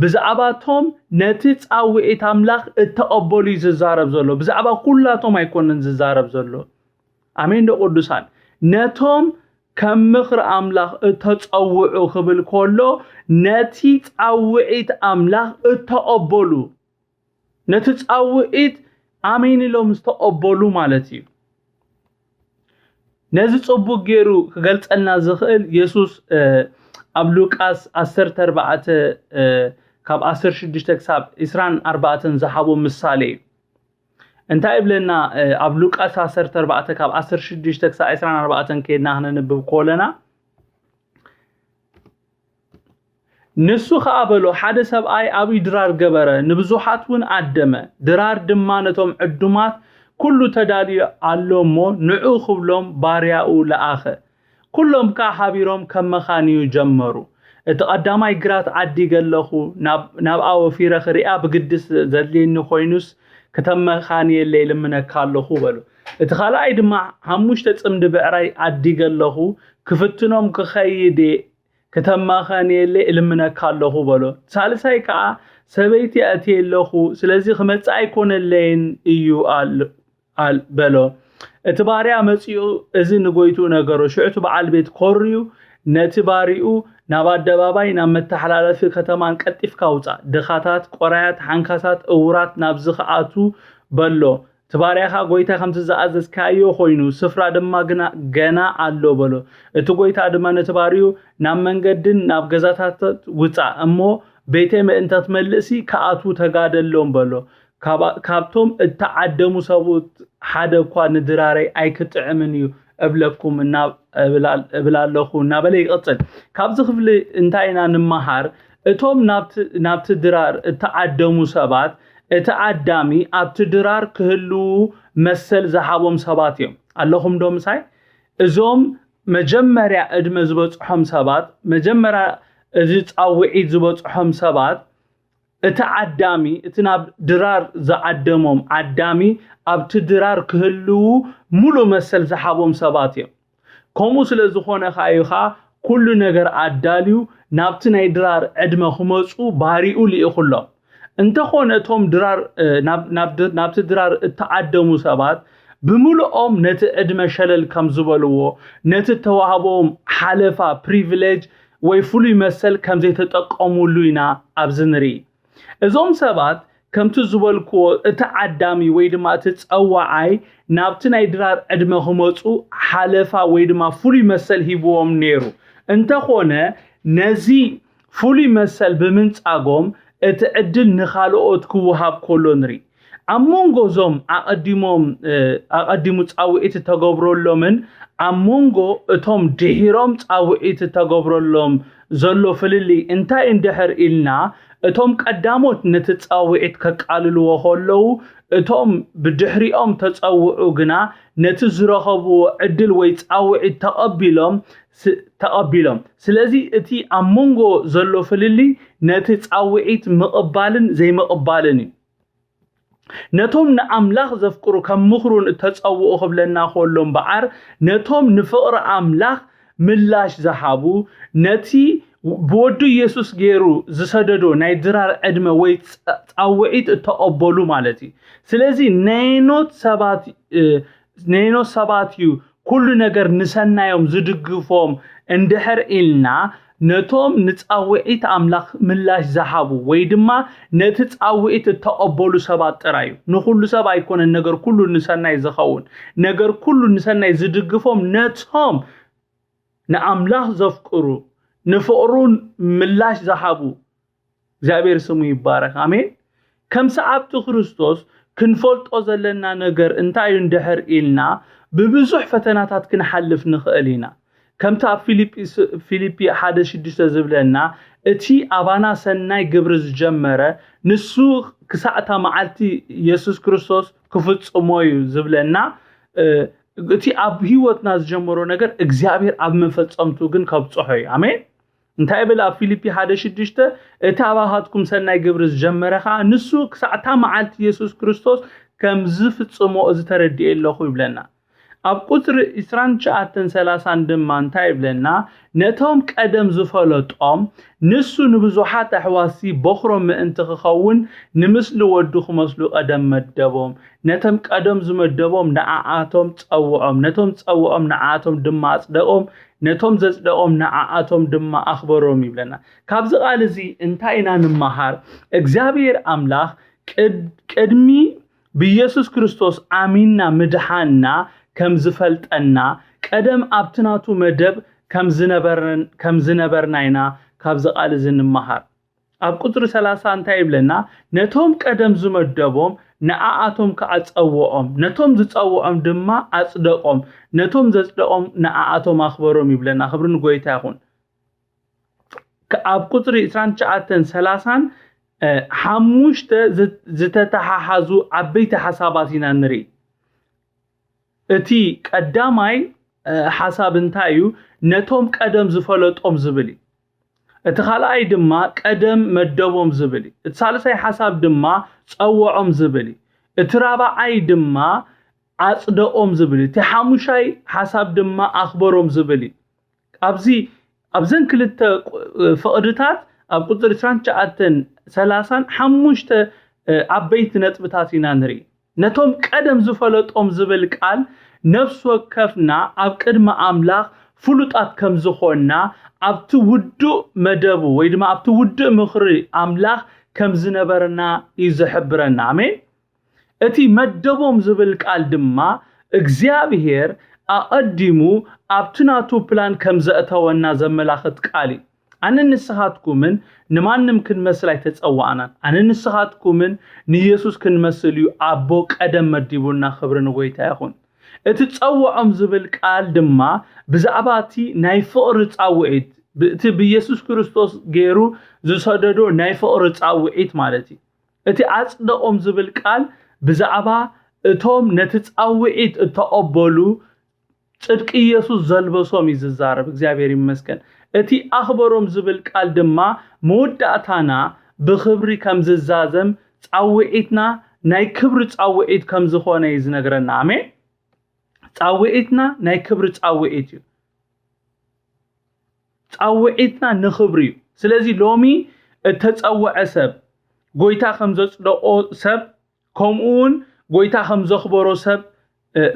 ብዛዕባቶም ነቲ ጻውዒት ኣምላኽ እተቐበሉ እዩ ዝዛረብ ዘሎ። ብዛዕባ ኩላቶም ኣይኮነን ዝዛረብ ዘሎ። ኣሜን ዶ ቅዱሳን? ነቶም ከም ምኽሪ ኣምላኽ እተጸውዑ ክብል ከሎ ነቲ ጻውዒት ኣምላኽ እተቐበሉ ነቲ ጻውዒት ኣሜን ኢሎም ዝተቐበሉ ማለት እዩ። ነዚ ጽቡቕ ገይሩ ክገልጸልና ዝኽእል የሱስ ኣብ ሉቃስ ዓሰርተ ኣርባዕተ ካብ ዓሰርተ ሽዱሽተ ክሳብ ዕስራን ኣርባዕተን ዝሃቦ ምሳሌ እዩ። እንታይ ይብለና? ኣብ ሉቃስ ዓሰርተ ኣርባዕተ ካብ ዓሰርተ ሽዱሽተ ክሳብ ዕስራን ኣርባዕተን ከይድና ክነንብብ ከለና ንሱ ኸኣ በሎ፣ ሓደ ሰብኣይ ኣብይ ድራር ገበረ፣ ንብዙሓት እውን ኣደመ። ድራር ድማ ነቶም ዕዱማት ኩሉ ተዳልዩ ኣሎ እሞ፣ ንዑ ክብሎም ባርያኡ ለኣኸ። ኩሎም ከኣ ሓቢሮም ከም መኻንዩ ጀመሩ። እቲ ቀዳማይ ግራት ዓዲገ ኣለኹ፣ ናብኣ ወፊረ ክሪኣ ብግዲ ዘድልየኒ ኮይኑስ ክተመኻንየለይ እልምነካ ኣለኹ በሎ። እቲ ካልኣይ ድማ ሓሙሽተ ጽምዲ ብዕራይ ዓዲገ ኣለኹ፣ ክፍትኖም ክኸይድ እየ፣ ክተመኻንየለይ እልምነካ ኣለኹ በሎ። ሳልሳይ ከኣ ሰበይቲ ኣእትየ ኣለኹ፣ ስለዚ ክመጽእ ኣይኮነለይን እዩ በሎ። እቲ ባርያ መጺኡ እዚ ንጎይትኡ ነገሮ። ሽዑ እቲ በዓል ቤት ኮርዩ ነቲ ባርይኡ ናብ ኣደባባይ ናብ መተሓላለፊ ከተማን ቀልጢፍካ ውጻእ። ድኻታት፣ ቆራያት፣ ሓንካሳት፣ እውራት ናብዚ ክኣትዉ በሎ። እቲ ባርያ ኸኣ ጎይታይ ከምቲ ዝኣዘዝካዮ ኮይኑ፣ ስፍራ ድማ ግና ገና ኣሎ በሎ። እቲ ጎይታ ድማ ነቲ ባርይኡ ናብ መንገድን ናብ ገዛታትን ውጻእ እሞ ቤተይ ምእንቲ ክትመልእሲ ክኣትዉ ተጋደሎም በሎ። ካብቶም እተዓደሙ ሰብኡት ሓደ እኳ ንድራረይ ኣይክጥዕምን እዩ እብለኩም እብል ኣለኹ እናበለ ይቕጽል። ካብዚ ክፍሊ እንታይ ኢና ንመሃር? እቶም ናብቲ ድራር እተዓደሙ ሰባት እቲ ዓዳሚ ኣብቲ ድራር ክህልዉ መሰል ዝሃቦም ሰባት እዮም። ኣለኹም ዶ ምሳይ? እዞም መጀመርያ ዕድመ ዝበጽሖም ሰባት፣ መጀመርያ እዚ ጻውዒት ዝበጽሖም ሰባት እቲ ዓዳሚ እቲ ናብ ድራር ዝዓደሞም ዓዳሚ ኣብቲ ድራር ክህልዉ ሙሉእ መሰል ዝሃቦም ሰባት እዮም። ከምኡ ስለ ዝኾነ ከኣ እዩ ኸኣ ኩሉ ነገር ኣዳልዩ ናብቲ ናይ ድራር ዕድመ ክመጹ ባሪኡ ልኢኹሎም። እንተኾነ እቶም ድራር ናብቲ ድራር እተዓደሙ ሰባት ብምልኦም ነቲ ዕድመ ሸለል ከም ዝበልዎ ነቲ እተዋህቦም ሓለፋ ፕሪቪሌጅ ወይ ፍሉይ መሰል ከም ዘይተጠቀሙሉ ኢና ኣብዚ ንርኢ። እዞም ሰባት ከምቲ ዝበልክዎ እቲ ዓዳሚ ወይ ድማ እቲ ጸዋዓይ ናብቲ ናይ ድራር ዕድመ ክመጹ ሓለፋ ወይ ድማ ፍሉይ መሰል ሂብዎም ነይሩ። እንተኾነ ነዚ ፍሉይ መሰል ብምንጻጎም እቲ ዕድል ንኻልኦት ክወሃብ ከሎ ንርኢ። ኣብ መንጎ እዞም ኣቐዲሞም ኣቐዲሙ ጻውዒት እተገብረሎምን ኣብ መንጎ እቶም ድሒሮም ጻውዒት እተገብረሎም ዘሎ ፍልልይ እንታይ እንድሕር ኢልና፣ እቶም ቀዳሞት ነቲ ጻውዒት ከቃልልዎ ከለዉ፣ እቶም ብድሕሪኦም ተጸውዑ ግና ነቲ ዝረኸብዎ ዕድል ወይ ጻውዒት ተቐቢሎም ተቐቢሎም። ስለዚ እቲ ኣብ መንጎ ዘሎ ፍልልይ ነቲ ጻውዒት ምቕባልን ዘይምቕባልን እዩ። ነቶም ንኣምላኽ ዘፍቅሩ ከም ምኽሩን እተጸውኡ ክብለና ከሎ እምበኣር፣ ነቶም ንፍቕሪ ኣምላኽ ምላሽ ዝሃቡ፣ ነቲ ብወዱ ኢየሱስ ገይሩ ዝሰደዶ ናይ ድራር ዕድመ ወይ ጻውዒት እተቐበሉ ማለት እዩ። ስለዚ ናይ ኖት ሰባት ናይ ኖት ሰባት እዩ ኩሉ ነገር ንሰናዮም ዝድግፎም እንድሕር ኢልና፣ ነቶም ንጻውዒት ኣምላኽ ምላሽ ዝሃቡ ወይ ድማ ነቲ ጻውዒት እተቐበሉ ሰባት ጥራይ እዩ። ንኹሉ ሰብ ኣይኮነን ነገር ኩሉ ንሰናይ ዝኸውን። ነገር ኩሉ ንሰናይ ዝድግፎም ነቶም ንኣምላኽ ዘፍቅሩ፣ ንፍቕሩን ምላሽ ዝሃቡ። እግዚኣብሔር ስሙ ይባረክ። ኣሜን። ከም ሰዓብቲ ክርስቶስ ክንፈልጦ ዘለና ነገር እንታይ እዩ እንድሕር ኢልና፣ ብብዙሕ ፈተናታት ክንሓልፍ ንኽእል ኢና። ከምቲ ኣብ ፊልጲ ሓደ ሽዱሽተ ዝብለና፣ እቲ ኣባና ሰናይ ግብሪ ዝጀመረ፣ ንሱ ክሳዕ እታ መዓልቲ የሱስ ክርስቶስ ክፍጽሞ እዩ ዝብለና። እቲ ኣብ ህይወትና ዝጀመሮ ነገር እግዚኣብሔር ኣብ መፈጸምቱ ግን ከብጽሖ እዩ። ኣሜን። እንታይ ይብል ኣብ ፊልጲ ሓደ ሽዱሽተ? እቲ ኣባኻትኩም ሰናይ ግብሪ ዝጀመረ ኸዓ ንሱ ክሳዕ እታ መዓልቲ የሱስ ክርስቶስ ከም ዝፍጽሞ እዚ ተረዲኤ ኣለኹ ይብለና። ኣብ ቁፅሪ ዕስራን ትሽዓተን ሰላሳን ድማ እንታይ ይብለና? ነቶም ቀደም ዝፈለጦም ንሱ ንብዙሓት ኣሕዋሲ በኹሮም ምእንቲ ክኸውን ንምስሊ ወዱ ክመስሉ ቀደም መደቦም። ነቶም ቀደም ዝመደቦም ንዓኣቶም ጸውዖም፣ ነቶም ጸውዖም ንዓኣቶም ድማ ኣጽደቖም፣ ነቶም ዘጽደቖም ንዓኣቶም ድማ ኣኽበሮም ይብለና። ካብዚ ቃል እዚ እንታይ ኢና ንመሃር? እግዚኣብሔር ኣምላኽ ቅድሚ ብኢየሱስ ክርስቶስ ኣሚንና ምድሓንና ከም ዝፈልጠና፣ ቀደም ኣብቲ ናቱ መደብ ከም ዝነበርና ኢና ካብዚ ቃል እዚ ንመሃር። ኣብ ቁፅሪ ሰላሳ እንታይ ይብለና? ነቶም ቀደም ዝመደቦም ንኣኣቶም ከዓ ጸውዖም፣ ነቶም ዝጸውዖም ድማ ኣጽደቆም፣ ነቶም ዘጽደቆም ንኣኣቶም ኣኽበሮም ይብለና። ክብሪ ንጎይታ ይኹን። ኣብ ቁፅሪ ዕስራን ትሽዓተን ሰላሳን ሓሙሽተ ዝተተሓሓዙ ዓበይቲ ሓሳባት ኢና ንርኢ። እቲ ቀዳማይ ሓሳብ እንታይ እዩ? ነቶም ቀደም ዝፈለጦም ዝብል እዩ። እቲ ካልኣይ ድማ ቀደም መደቦም ዝብል እዩ። እቲ ሳልሳይ ሓሳብ ድማ ጸውዖም ዝብል እዩ። እቲ ራብዓይ ድማ ኣጽደቖም ዝብል እዩ። እቲ ሓሙሻይ ሓሳብ ድማ ኣኽበሮም ዝብል እዩ። ኣብዚ ኣብዘን ክልተ ፍቕድታት ኣብ ቁፅሪ ዕስራን ትሽዓተን ሰላሳን ሓሙሽተ ዓበይቲ ነጥብታት ኢና ንርኢ። ነቶም ቀደም ዝፈለጦም ዝብል ቃል ነፍሲ ወከፍና ኣብ ቅድሚ ኣምላኽ ፍሉጣት ከም ዝኾንና ኣብቲ ውዱእ መደቡ ወይ ድማ ኣብቲ ውዱእ ምኽሪ ኣምላኽ ከም ዝነበርና እዩ ዝሕብረና። ኣሜን። እቲ መደቦም ዝብል ቃል ድማ እግዚኣብሔር ኣቐዲሙ ኣብቲ ናቱ ፕላን ከም ዘእተወና ዘመላኽት ቃል እዩ። ኣነ ንስኻትኩምን ንማንም ክንመስል ኣይተጸዋዕናን። ኣነ ንስኻትኩምን ንኢየሱስ ክንመስል እዩ ኣቦ ቀደም መዲቡና። ክብሪ ንጎይታ ይኹን። እቲ ጸውዖም ዝብል ቃል ድማ ብዛዕባ እቲ ናይ ፍቕሪ ጻውዒት እቲ ብኢየሱስ ክርስቶስ ገይሩ ዝሰደዶ ናይ ፍቕሪ ጻውዒት ማለት እዩ። እቲ ኣጽደቖም ዝብል ቃል ብዛዕባ እቶም ነቲ ጻውዒት እተቐበሉ ጽድቂ ኢየሱስ ዘልበሶም እዩ ዝዛረብ። እግዚኣብሔር ይመስገን። እቲ ኣኽበሮም ዝብል ቃል ድማ መወዳእታና ብኽብሪ ከም ዝዛዘም ጻውዒትና ናይ ክብሪ ጻውዒት ከም ዝኾነ እዩ ዝነግረና። ኣሜን። ጻውዒትና ናይ ክብሪ ጻውዒት እዩ። ጻውዒትና ንኽብሪ እዩ። ስለዚ ሎሚ እተጸውዐ ሰብ፣ ጎይታ ከም ዘጽደቆ ሰብ፣ ከምኡ እውን ጎይታ ከም ዘኽበሮ ሰብ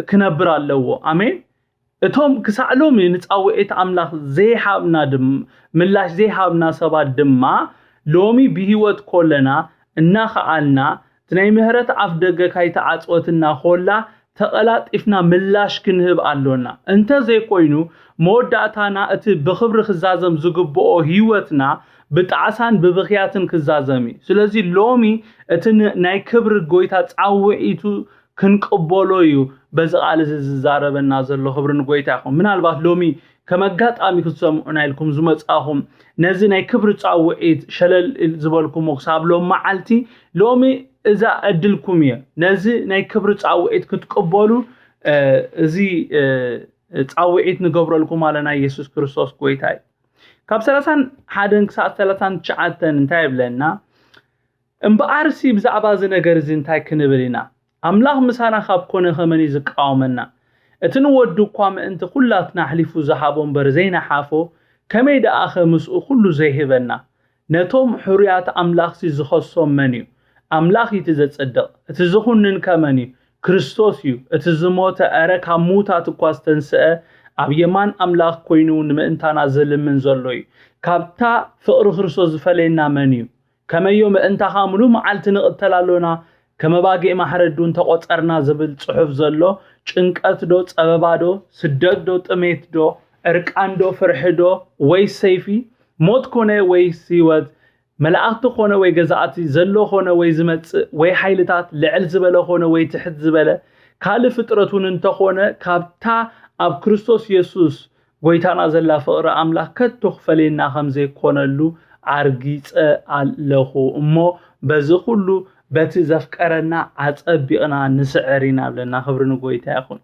ክነብር ኣለዎ። ኣሜን። እቶም ክሳዕ ሎሚ ንጻውዒት ኣምላኽ ዘይሃብና ምላሽ ዘይሃብና ሰባት ድማ ሎሚ ብህይወት ኮለና እናኸኣልና እቲ ናይ ምህረት ኣፍ ደገ ካይተዓጽወትና ኮላ ተቐላጢፍና ምላሽ ክንህብ ኣሎና። እንተ ዘይኮይኑ መወዳእታና እቲ ብኽብሪ ክዛዘም ዝግብኦ ህይወትና ብጣዕሳን ብብኽያትን ክዛዘም እዩ። ስለዚ ሎሚ እቲ ን- ናይ ክብሪ ጎይታ ጻውዒቱ ክንቅበሎ እዩ በዚ ቃል እዚ ዝዛረበና ዘሎ። ክብሪ ንጎይታ ይኹን። ምናልባት ሎሚ ከም ኣጋጣሚ ክትሰምዑና ኢልኩም ዝመጻኹም ነዚ ናይ ክብሪ ጻውዒት ሸለል ዝበልኩሞ ክሳብ ሎም መዓልቲ ሎሚ እዛ ዕድልኩም እየ። ነዚ ናይ ክብሪ ጻውዒት ክትቅበሉ እዚ ጻውዒት ንገብረልኩም ኣለና። ኢየሱስ ክርስቶስ ጎይታ እዩ። ካብ ሰላሳን ሓደን ክሳዕ ሰላሳን ትሽዓተን እንታይ ይብለና? እምበኣርሲ ብዛዕባ እዚ ነገር እዚ እንታይ ክንብል ኢና? ኣምላኽ ምሳና ካብ ኮነ ከመን እዩ ዝቃወመና? እቲ ንወዱ እኳ ምእንቲ ኩላትና ኣሕሊፉ ዝሃቦ እምበር ዘይነሓፎ፣ ከመይ ደኣኸ ምስኡ ኩሉ ዘይህበና? ነቶም ሕሩያት ኣምላኽሲ ዝኸሶም መን እዩ? ኣምላኽ እዩ እቲ ዘጽድቕ፣ እቲ ዝኹንን ከመን እዩ? ክርስቶስ እዩ። እቲ ዝሞተ፣ ኣረ ካብ ምዉታት እኳ ዝተንስአ፣ ኣብ የማን ኣምላኽ ኮይኑ ንምእንታና ዝልምን ዘሎ እዩ። ካብታ ፍቕሪ ክርስቶስ ዝፈለየና መን እዩ? ከመዮ ምእንታኻ ምሉእ መዓልቲ ንቕተል ኣሎና፣ ከም ኣባጊዕ ማሕረዱ እንተቖጸርና ዝብል ጽሑፍ ዘሎ፣ ጭንቀት ዶ፣ ጸበባ ዶ፣ ስደት ዶ፣ ጥሜት ዶ፣ ዕርቃን ዶ፣ ፍርሒ ዶ፣ ወይ ሰይፊ፣ ሞት ኮነ ወይስ ህይወት፣ መላእኽቲ ኮነ ወይ ገዛእቲ፣ ዘሎ ኮነ ወይ ዝመጽእ፣ ወይ ሓይልታት፣ ልዕል ዝበለ ኮነ ወይ ትሕት ዝበለ፣ ካልእ ፍጥረት እውን እንተኾነ፣ ካብታ ኣብ ክርስቶስ የሱስ ጎይታና ዘላ ፍቕሪ ኣምላኽ ከቶ ክፈልየና ከም ዘይኮነሉ ኣርጊጸ ኣለኹ። እሞ በዚ ኩሉ በቲ ዘፍቀረና ኣጸቢቕና ንስዕር ኢና ብለና። ክብሪ ንጎይታ ይኹን።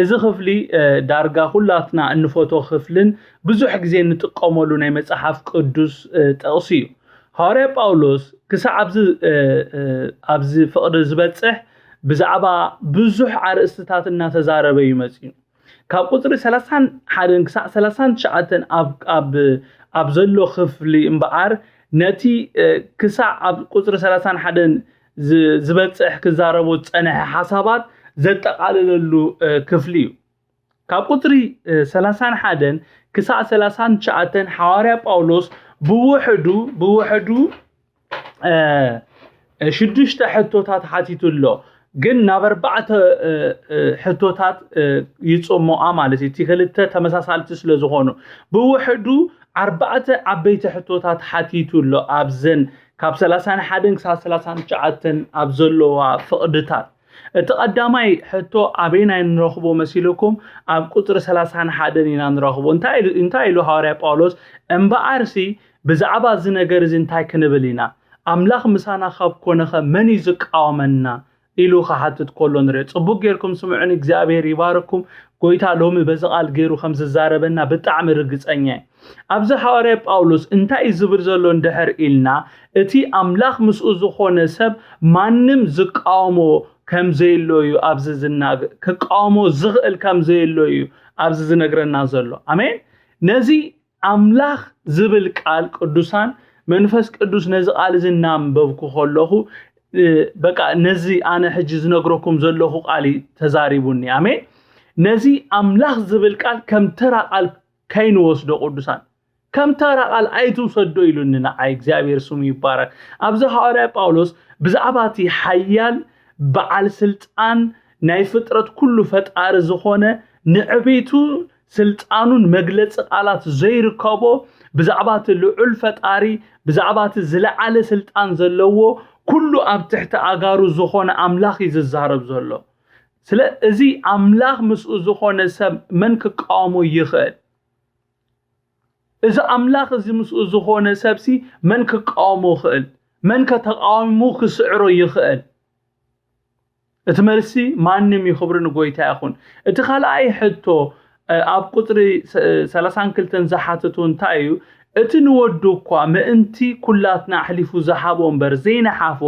እዚ ክፍሊ ዳርጋ ኩላትና እንፈቶ ክፍልን ብዙሕ ግዜ እንጥቀመሉ ናይ መጽሓፍ ቅዱስ ጥቕሲ እዩ። ሃዋርያ ጳውሎስ ክሳዕ ኣብዚ ኣብዚ ፍቕሪ ዝበጽሕ ብዛዕባ ብዙሕ ኣርእስትታት እናተዛረበ እዩ መጺኡ። ካብ ቁፅሪ ሰላሳን ሓደን ክሳዕ ሰላሳን ትሽዓተን ኣብ ኣብ ኣብ ዘሎ ክፍሊ እምበኣር ነቲ ክሳዕ ኣብ ቁፅሪ ሰላሳን ሓደን ዝበፅሕ ክዛረቦ ዝፀንሐ ሓሳባት ዘጠቓልለሉ ክፍሊ እዩ። ካብ ቁፅሪ ሰላሳን ሓደን ክሳዕ ሰላሳን ትሽዓተን ሓዋርያ ጳውሎስ ብውሕዱ ብውሕዱ ሽዱሽተ ሕቶታት ሓቲቱ ኣሎ። ግን ናብ ኣርባዕተ ሕቶታት ይፅሞኣ ማለት እዩ። እቲ ክልተ ተመሳሳልቲ ስለ ዝኾኑ ብውሕዱ ኣርባዕተ ዓበይቲ ሕቶታት ሓቲቱ ኣሎ። ኣብዘን ካብ ሰላሳን ሓደን ክሳብ ሰላሳን ትሽዓተን ኣብ ዘለዋ ፍቕድታት እቲ ቀዳማይ ሕቶ ኣበይናይ ንረኽቦ መሲልኩም? ኣብ ቁፅሪ ሰላሳን ሓደን ኢና ንረኽቦ። እንታይ ኢሉ ሃዋርያ ጳውሎስ? እምበኣርሲ ብዛዕባ እዚ ነገር እዚ እንታይ ክንብል ኢና? ኣምላኽ ምሳና ካብ ኮነኸ መን እዩ ዝቃወመና? ኢሉ ክሓትት ከሎ ንርኢ። ጽቡቕ ጌርኩም ስምዑኒ፣ እግዚኣብሔር ይባርኩም። ጎይታ ሎሚ በዚ ቃል ገይሩ ከም ዝዛረበና ብጣዕሚ ርግጸኛ እየ። ኣብዚ ሃዋርያ ጳውሎስ እንታይ እዩ ዝብል ዘሎ እንድሕር ኢልና፣ እቲ ኣምላኽ ምስኡ ዝኾነ ሰብ ማንም ዝቃወሞ ከም ዘየሎ እዩ ኣብዚ ዝናገር። ክቃወሞ ዝኽእል ከም ዘየሎ እዩ ኣብዚ ዝነግረና ዘሎ። ኣሜን። ነዚ ኣምላኽ ዝብል ቃል ቅዱሳን መንፈስ ቅዱስ ነዚ ቃል እዚ እናንበብኩ ከለኹ በቃ ነዚ ኣነ ሕጂ ዝነግረኩም ዘለኹ ቃል ተዛሪቡኒ። ኣሜን። ነዚ ኣምላኽ ዝብል ቃል ከም ተራ ቃል ከይንወስዶ ቅዱሳን ከም ተራ ቃል ኣይትውሰዶ ኢሉኒ ንዓይ። እግዚኣብሔር ስሙ ይባረክ። ኣብዚ ሃዋርያ ጳውሎስ ብዛዕባ እቲ ሓያል በዓል ስልጣን ናይ ፍጥረት ኩሉ ፈጣሪ ዝኾነ ንዕቤቱ ስልጣኑን መግለጺ ቃላት ዘይርከቦ ብዛዕባ እቲ ልዑል ፈጣሪ ብዛዕባ እቲ ዝለዓለ ስልጣን ዘለዎ ኩሉ ኣብ ትሕቲ ኣጋሩ ዝኾነ ኣምላኽ እዩ ዝዛረብ ዘሎ። ስለ እዚ ኣምላኽ ምስኡ ዝኾነ ሰብ መን ክቃወሞ ይኽእል? እዚ ኣምላኽ እዚ ምስኡ ዝኾነ ሰብሲ መን ክቃወሞ ይኽእል? መን ከተቃዊሙ ክስዕሮ ይኽእል? እቲ መልሲ ማንም እዩ። ክብሪ ንጎይታ ይኹን። እቲ ካልኣይ ሕቶ ኣብ ቁፅሪ ሰላሳን ክልተን ዝሓትቱ እንታይ እዩ? እቲ ንወዱ እኳ ምእንቲ ኩላትና ኣሕሊፉ ዝሃቦ እምበር ዘይነሓፎ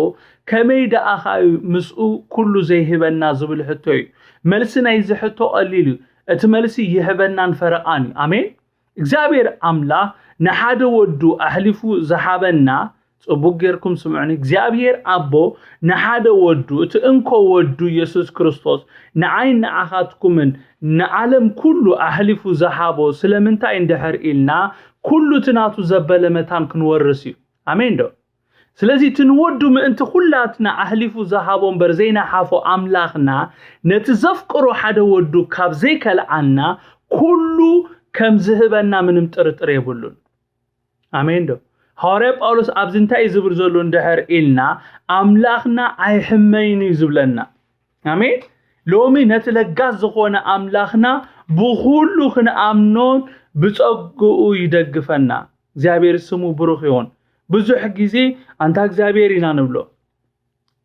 ከመይ ደኣ እዩ ምስኡ ኩሉ ዘይህበና ዝብል ሕቶ እዩ። መልሲ ናይዚ ሕቶ ቀሊል እዩ። እቲ መልሲ ይህበናን ፈረቓን እዩ። ኣሜን። እግዚኣብሔር ኣምላኽ ንሓደ ወዱ ኣሕሊፉ ዝሃበና፣ ጽቡቕ ጌርኩም ስምዑኒ፣ እግዚኣብሔር ኣቦ ንሓደ ወዱ፣ እቲ እንኮ ወዱ የሱስ ክርስቶስ ንዓይን ንዓኻትኩምን ንዓለም ኩሉ ኣሕሊፉ ዝሃቦ ስለምንታይ እንድሕር ኢልና፣ ኩሉ እቲ ናቱ ዘበለ መታን ክንወርስ እዩ። ኣሜን ዶ? ስለዚ እቲ ንወዱ ምእንቲ ኩላትና ኣሕሊፉ ዝሃቦ እምበር ዘይነሓፎ ኣምላኽና ነቲ ዘፍቅሮ ሓደ ወዱ ካብ ዘይከልኣና ኩሉ ከም ዝህበና ምንም ጥርጥር የብሉን። ኣሜን ዶ? ሃዋርያ ጳውሎስ ኣብዚ እንታይ እዩ ዝብል ዘሎ እንድሕር ኢልና፣ ኣምላኽና ኣይሕመይን እዩ ዝብለና። ኣሜን። ሎሚ ነቲ ለጋስ ዝኾነ ኣምላኽና ብኹሉ ክንኣምኖን ብጸግኡ ይደግፈና። እግዚኣብሔር ስሙ ብሩኽ ይኹን። ብዙሕ ግዜ ኣንታ እግዚኣብሔር ኢና ንብሎ።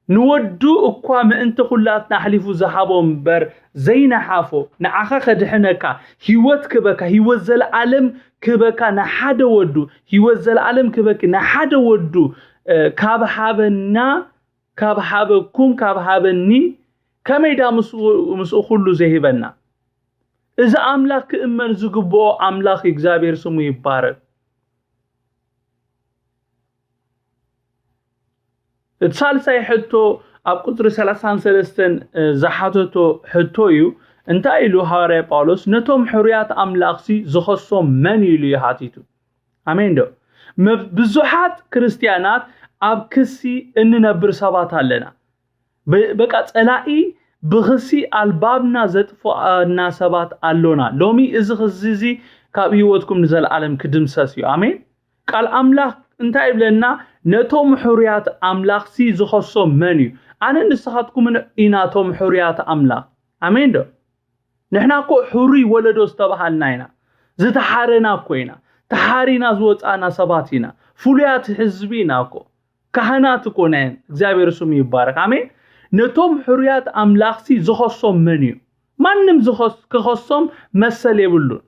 ንወዱ እኳ ምእንቲ ኩላትና ኣሕሊፉ ዝሃቦ እምበር ዘይነሓፎ፣ ንዓኻ ከድሕነካ፣ ህይወት ክበካ፣ ህይወት ዘለዓለም ክበካ ንሓደ ወዱ፣ ህይወት ዘለዓለም ክበኪ ንሓደ ወዱ ካብ ሃበና፣ ካብ ሃበኩም፣ ካብ ሃበኒ፣ ከመይ ዳ ምስኡ ኩሉ ዘይህበና? እዚ ኣምላኽ ክእመን ዝግብኦ ኣምላኽ እዩ። እግዚኣብሔር ስሙ ይባረክ። እቲ ሳልሳይ ሕቶ ኣብ ቁፅሪ ሰላሳን ሰለስተን ዝሓተቶ ሕቶ እዩ። እንታይ ኢሉ ሃዋርያ ጳውሎስ? ነቶም ሕሩያት ኣምላኽሲ ዝኸሶም መን እዩ ኢሉ ይሓቲቱ። ኣሜን ዶ? ብዙሓት ክርስትያናት ኣብ ክሲ እንነብር ሰባት ኣለና። በቃ ጸላኢ ብኽሲ ኣልባብና ዘጥፍኣና ሰባት ኣሎና። ሎሚ እዚ ኽሲ እዚ ካብ ህይወትኩም ንዘለኣለም ክድምሰስ እዩ። ኣሜን። ቃል ኣምላኽ እንታይ ይብለና? ነቶም ሕሩያት ኣምላኽሲ ዝኸሶም መን እዩ? ኣነ ንስኻትኩምን ኢና ቶም ሕሩያት ኣምላኽ። ኣሜን ዶ? ንሕና እኮ ሕሩይ ወለዶ ዝተባሃልና ኢና። ዝተሓረና እኮ ኢና። ተሓሪና ዝወፃእና ሰባት ኢና። ፍሉያት ህዝቢ ኢና እኮ። ካህናት እኮ ናይ እግዚኣብሔር ስሙ ይባረክ። ኣሜን። ነቶም ሕሩያት ኣምላኽሲ ዝኸሶም መን እዩ? ማንም ክኸሶም መሰል የብሉን።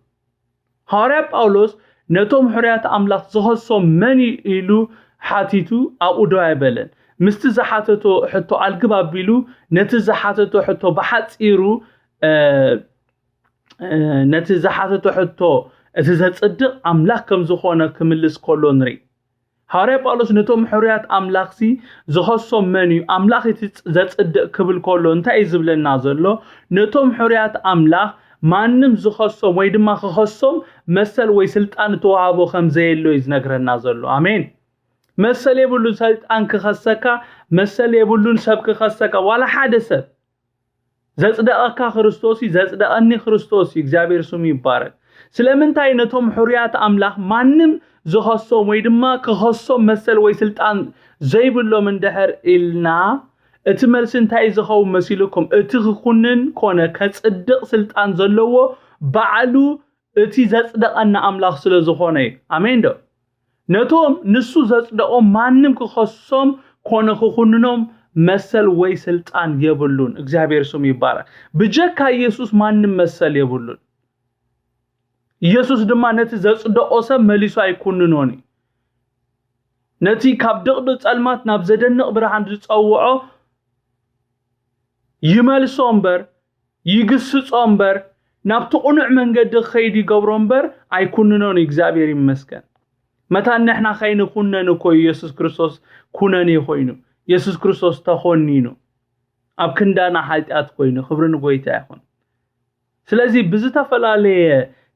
ሃዋርያ ጳውሎስ ነቶም ሕሩያት ኣምላኽ ዝኸሶም መን እዩ ኢሉ ሓቲቱ ኣብኡ ደው ኣይበለን። ምስቲ ዝሓተቶ ሕቶ ኣልግብ ኣቢሉ ነቲ ዝሓተቶ ሕቶ ብሓፂሩ ነቲ ዝሓተቶ ሕቶ እቲ ዘፅድቕ ኣምላኽ ከም ዝኾነ ክምልስ ከሎ ንርኢ። ሃዋርያ ጳውሎስ ነቶም ሕሩያት ኣምላኽሲ ዝኸሶም መን እዩ? ኣምላኽ እቲ ዘጽድቕ ክብል ከሎ እንታይ እዩ ዝብለና ዘሎ? ነቶም ሕሩያት ኣምላኽ ማንም ዝኸሶም ወይ ድማ ክኸሶም መሰል ወይ ስልጣን እተዋህቦ ከም ዘየሎ እዩ ዝነግረና ዘሎ። ኣሜን። መሰል የብሉን ሰይጣን ክኸሰካ፣ መሰል የብሉን ሰብ ክኸሰካ፣ ዋላ ሓደ ሰብ። ዘጽደቐካ ክርስቶስ እዩ፣ ዘጽደቐኒ ክርስቶስ እዩ። እግዚኣብሔር ስሙ ይባረክ። ስለምንታይ ነቶም ሕሩያት ኣምላኽ ማንም ዝኸሶም ወይ ድማ ክኸሶም መሰል ወይ ስልጣን ዘይብሎም እንድሕር ኢልና፣ እቲ መልሲ እንታይ ዝኸውን መሲልኩም? እቲ ክኹንን ኮነ ከጽድቕ ስልጣን ዘለዎ ባዕሉ እቲ ዘጽደቐና ኣምላኽ ስለ ዝኾነ እዩ። ኣሜን ዶ? ነቶም ንሱ ዘጽደቖም ማንም ክኸሶም ኮነ ክኹንኖም መሰል ወይ ስልጣን የብሉን። እግዚኣብሔር ስሙ ይባረክ። ብጀካ ኢየሱስ ማንም መሰል የብሉን። ኢየሱስ ድማ ነቲ ዘጽደቖ ሰብ መሊሱ ኣይኩንኖን እዩ። ነቲ ካብ ድቕድቕ ጸልማት ናብ ዘደንቕ ብርሃን ዝጸውዖ ይመልሶ እምበር፣ ይግስጾ እምበር፣ ናብቲ ቅኑዕ መንገዲ ክኸይድ ይገብሮ እምበር ኣይኩንኖን እዩ። እግዚኣብሔር ይመስገን። መታን ንሕና ከይንኩነን እኮ እዩ የሱስ ክርስቶስ ኩነኔ ኮይኑ፣ የሱስ ክርስቶስ ተኾኒኑ፣ ኣብ ክንዳና ሓጢኣት ኮይኑ። ክብሪ ንጎይታ ይኹን። ስለዚ ብዝተፈላለየ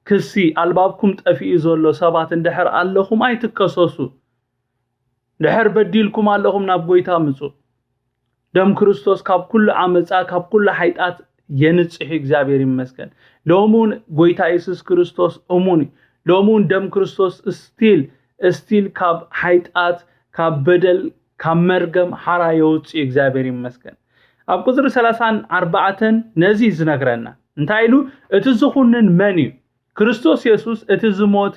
ክሲ ኣልባብኩም ጠፊኡ ዘሎ ሰባት እንድሕር ኣለኹም ኣይትከሰሱ። ድሕር በዲልኩም ኣለኹም ናብ ጎይታ ምጹ። ደም ክርስቶስ ካብ ኩሉ ዓመጻ ካብ ኩሉ ሓይጣት የንጽሕ እዩ። እግዚኣብሔር ይመስገን። ሎሚ እውን ጎይታ የሱስ ክርስቶስ እሙን እዩ። ሎሚ እውን ደም ክርስቶስ ስቲል ስቲል ካብ ሓይጣት ካብ በደል ካብ መርገም ሓራ የውጽእ እዩ። እግዚኣብሔር ይመስገን። ኣብ ቁፅሪ ሰላሳን ኣርባዕተን ነዚ እዩ ዝነግረና። እንታይ ኢሉ? እቲ ዝኹንን መን እዩ? ክርስቶስ የሱስ እቲ ዝሞተ፣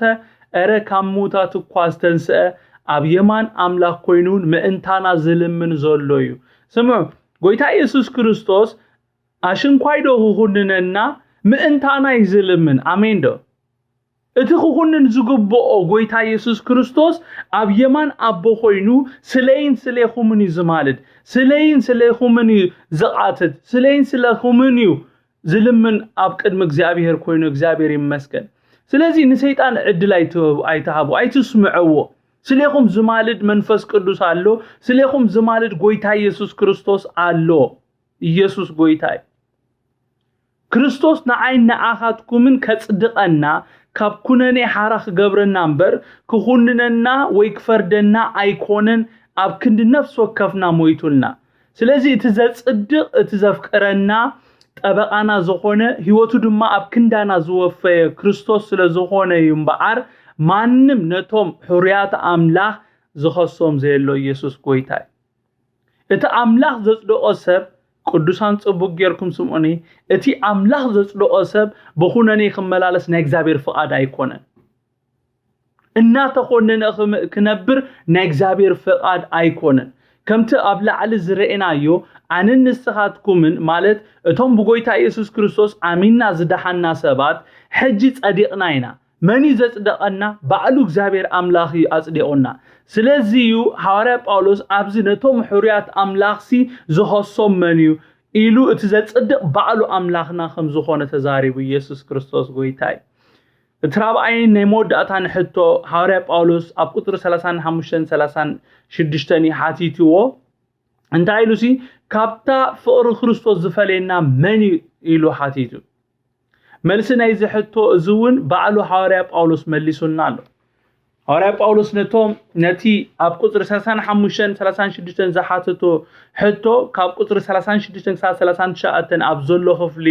እረ ካብ ምዉታት እኳ ዝተንስአ፣ ኣብ የማን ኣምላኽ ኮይኑ ምእንታና ዝልምን ዘሎ እዩ። ስምዑ፣ ጎይታ የሱስ ክርስቶስ ኣሽንኳይ ዶ ክኹንነና ምእንታና እዩ ዝልምን። ኣሜን ዶ? እቲ ክኹንን ዝግብኦ ጎይታ የሱስ ክርስቶስ ኣብ የማን ኣቦ ኮይኑ ስለይን ስሌኹምን እዩ ዝማልድ። ስለይን ስሌኹምን እዩ ዝቓትት። ስለይን ስለኹምን እዩ ዝልምን ኣብ ቅድሚ እግዚኣብሔር ኮይኑ። እግዚኣብሔር ይመስገን። ስለዚ ንሰይጣን ዕድል ኣይትሃቡ፣ ኣይትስምዕዎ። ስሌኹም ዝማልድ መንፈስ ቅዱስ ኣሎ። ስሌኹም ዝማልድ ጎይታ የሱስ ክርስቶስ ኣሎ። ኢየሱስ ጎይታ እዩ። ክርስቶስ ንዓይን ንዓኻትኩምን ከጽድቐና፣ ካብ ኩነኔ ሓራ ክገብረና እምበር ክኹንነና ወይ ክፈርደና ኣይኮነን። ኣብ ክንዲ ነፍሲ ወከፍና ሞይቱልና። ስለዚ እቲ ዘጽድቕ፣ እቲ ዘፍቅረና፣ ጠበቓና ዝኾነ፣ ህይወቱ ድማ ኣብ ክንዳና ዝወፈየ ክርስቶስ ስለ ዝኾነ እዩ እምበኣር፣ ማንም ነቶም ሕሩያት ኣምላኽ ዝኸሶም ዘየሎ ኢየሱስ ጎይታ እዩ። እቲ ኣምላኽ ዘጽደቖ ሰብ፣ ቅዱሳን ጽቡቕ ጌርኩም ስምዑኒ፣ እቲ ኣምላኽ ዘጽደቖ ሰብ ብኹነኔ ክመላለስ ናይ እግዚኣብሔር ፍቓድ ኣይኮነን። እናተኾነነ ክም- ክነብር ናይ እግዚኣብሔር ፍቓድ ኣይኮነን። ከምቲ ኣብ ላዕሊ ዝረኤናዮ፣ ኣንን ንስኻትኩምን፣ ማለት እቶም ብጎይታ ኢየሱስ ክርስቶስ ኣሚንና ዝደሓንና ሰባት፣ ሕጂ ጸዲቕና ኢና። መን እዩ ዘጽደቐና? ባዕሉ እግዚኣብሔር ኣምላኽ እዩ ኣጽዲቑና። ስለዚ እዩ ሃዋርያ ጳውሎስ ኣብዚ ነቶም ሕሩያት ኣምላኽሲ ዝኸሶም መን እዩ ኢሉ፣ እቲ ዘጽድቕ ባዕሉ ኣምላኽና ከም ዝኾነ ተዛሪቡ። ኢየሱስ ክርስቶስ ጎይታ እዩ። እቲ ራብዓይን ናይ መወዳእታን ሕቶ፣ ሃዋርያ ጳውሎስ ኣብ ቁጽሪ ሰላሳን ሓሙሽተን ሰላሳን ሽዱሽተን እዩ ሓቲትዎ። እንታይ ኢሉሲ? "ካብታ ፍቕሪ ክርስቶስ ዝፈለየና መን እዩ?" ኢሉ ሓቲቱ። መልሲ ናይዚ ሕቶ እዚ እውን ባዕሉ ሃዋርያ ጳውሎስ መሊሱልና ኣሎ። ሃዋርያ ጳውሎስ ነቶም፣ ነቲ ኣብ ቁጽሪ ሰላሳን ሓሙሽተን ሰላሳን ሽዱሽተን ዝሓተቶ ሕቶ፣ ካብ ቁጽሪ ሰላሳን ሽዱሽተን ክሳብ ሰላሳን ትሽዓተን ኣብ ዘሎ ክፍሊ፣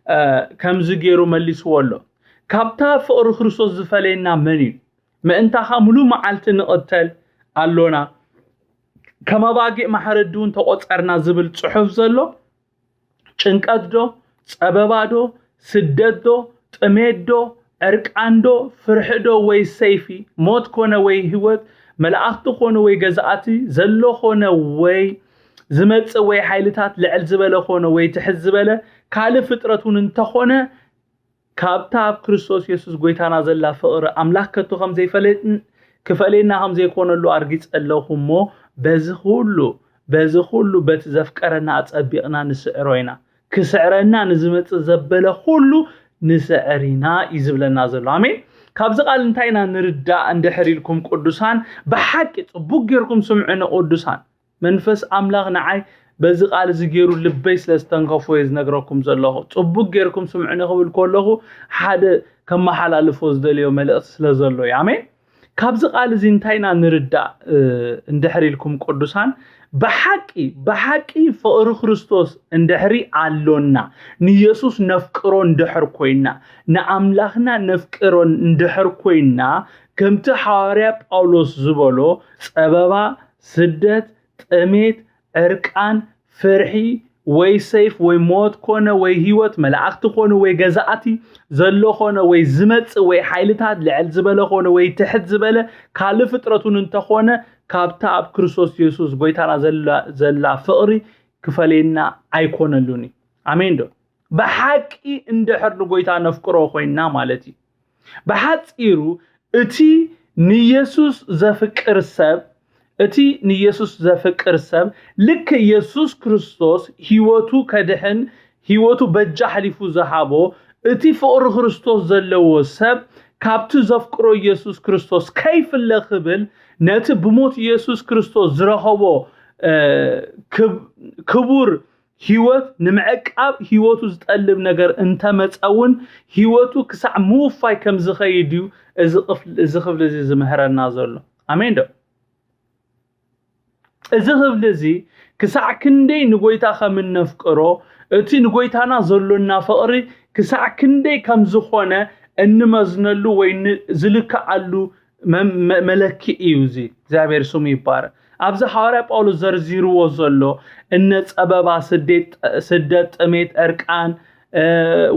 እ፣ ከምዚ ገይሩ መሊስዎ ኣሎ። "ካብታ ፍቕሪ ክርስቶስ ዝፈለየና መን እዩ? ምእንታኻ ሙሉ መዓልቲ ንቕተል ኣሎና፣ ከም ኣባጊዕ ማሕረዲ እውን ተቖጸርና" ዝብል ጽሑፍ ዘሎ፣ ጭንቀት ዶ? ጸበባ ዶ? ስደት ዶ? ጥሜት ዶ? ዕርቃን ዶ? ፍርሒ ዶ? ወይ ሰይፊ? ሞት ኮነ ወይ ህይወት? መላእኽቲ ኮነ ወይ ገዛእቲ? ዘሎ ኮነ ወይ ዝመጽእ? ወይ ሓይልታት ልዕል ዝበለ ኮነ ወይ ትሕት ዝበለ? ካልእ ፍጥረት እውን እንተኾነ፣ ካብታ ኣብ ክርስቶስ የሱስ ጎይታና ዘላ ፍቕሪ ኣምላኽ ከቶ ከም ዘይፈለየን ክፈለየና ከም ዘይኮነሉ ኣርጊጸ ኣለኹ እሞ፣ በዚ ኩሉ፣ በዚ ኩሉ በቲ ዘፍቀረና ኣጸቢቕና ንስዕሮ ኢና። ክስዕረና ንዝመጽእ ዘበለ ኩሉ ንስዕር ኢና እዩ ዝብለና ዘሎ። ኣሜን። ካብዚ ቃል እንታይ ኢና ንርዳእ እንድሕር ኢልኩም ቅዱሳን፣ ብሓቂ ጽቡቅ ጌርኩም ስምዑኒ ቅዱሳን። መንፈስ ኣምላኽ ንዓይ በዚ ቃል እዚ ገይሩ ልበይ ስለ ዝተንከፎ እየ ዝነግረኩም ዘለኹ። ጽቡቅ ጌርኩም ስምዑኒ ክብል ከለኹ ሓደ ከመሓላልፎ ዝደልዮ መልእኽቲ ስለ ዘሎ እዩ። ኣሜን። ካብዚ ቃል እዚ እንታይ ኢና ንርዳእ፣ እ፣ እንድሕር ኢልኩም ቅዱሳን፣ ብሓቂ፣ ብሓቂ ፍቕሪ ክርስቶስ እንድሕሪ ኣሎና፣ ንየሱስ ነፍቅሮ እንድሕር ኮይና፣ ንኣምላኽና ነፍቅሮ እንድሕር ኮይና፣ ከምቲ ሃዋርያ ጳውሎስ ዝበሎ፣ ጸበባ፣ ስደት፣ ጥሜት፣ ዕርቃን፣ ፍርሒ፣ ወይ ሰይፍ፣ ወይ ሞት ኮነ፣ ወይ ህይወት፣ መላእኽቲ ኮኑ፣ ወይ ገዛእቲ፣ ዘሎ ኮነ፣ ወይ ዝመጽእ፣ ወይ ሓይልታት፣ ልዕል ዝበለ ኮነ፣ ወይ ትሕት ዝበለ፣ ካልእ ፍጥረት እውን እንተኾነ፣ ካብታ ኣብ ክርስቶስ የሱስ ጎይታና ዘላ፣ ዘላ ፍቕሪ ክፈለየና ኣይኮነሉን እዩ። ኣሜን ዶ? ብሓቂ እንድሕር ንጎይታ ነፍቅሮ ኮይንና ማለት እዩ። ብሓጺሩ፣ እቲ ንየሱስ ዘፍቅር ሰብ፣ እቲ ንየሱስ ዘፍቅር ሰብ፣ ልክ የሱስ ክርስቶስ ህይወቱ ከድሕን፣ ህይወቱ በጃ ኣሕሊፉ ዝሃቦ፣ እቲ ፍቕሪ ክርስቶስ ዘለዎ ሰብ፣ ካብቲ ዘፍቅሮ የሱስ ክርስቶስ ከይፍለ ክብል፣ ነቲ ብሞት የሱስ ክርስቶስ ዝረኸቦ፣ እ፣ ክብ-፣ ክቡር ህይወት ንምዕቃብ ህይወቱ ዝጠልብ ነገር እንተመጸ እውን፣ ህይወቱ ክሳዕ ምውፋይ ከም ዝኸይድ እዩ እዚ ክፍል-፣ እዚ ክፍሊ እዚ ዝምህረና ዘሎ። ኣሜን ዶ? እዚ ክፍሊ እዚ ክሳዕ ክንደይ ንጎይታ ከም እነፍቅሮ፣ እቲ ንጎይታና ዘሎና ፍቕሪ ክሳዕ ክንደይ ከም ዝኾነ እንመዝነሉ ወይ ን-፣ ዝልክዓሉ መ-፣ መ-፣ መለክዒ እዩ እዚ። እግዚኣብሔር ስሙ ይባረክ። ኣብዚ ሃዋርያ ጳውሎስ ዘርዚርዎ ዘሎ እነ ጸበባ፣ ስደት፣ ስደት፣ ጥሜት፣ ዕርቃን፣ እ፣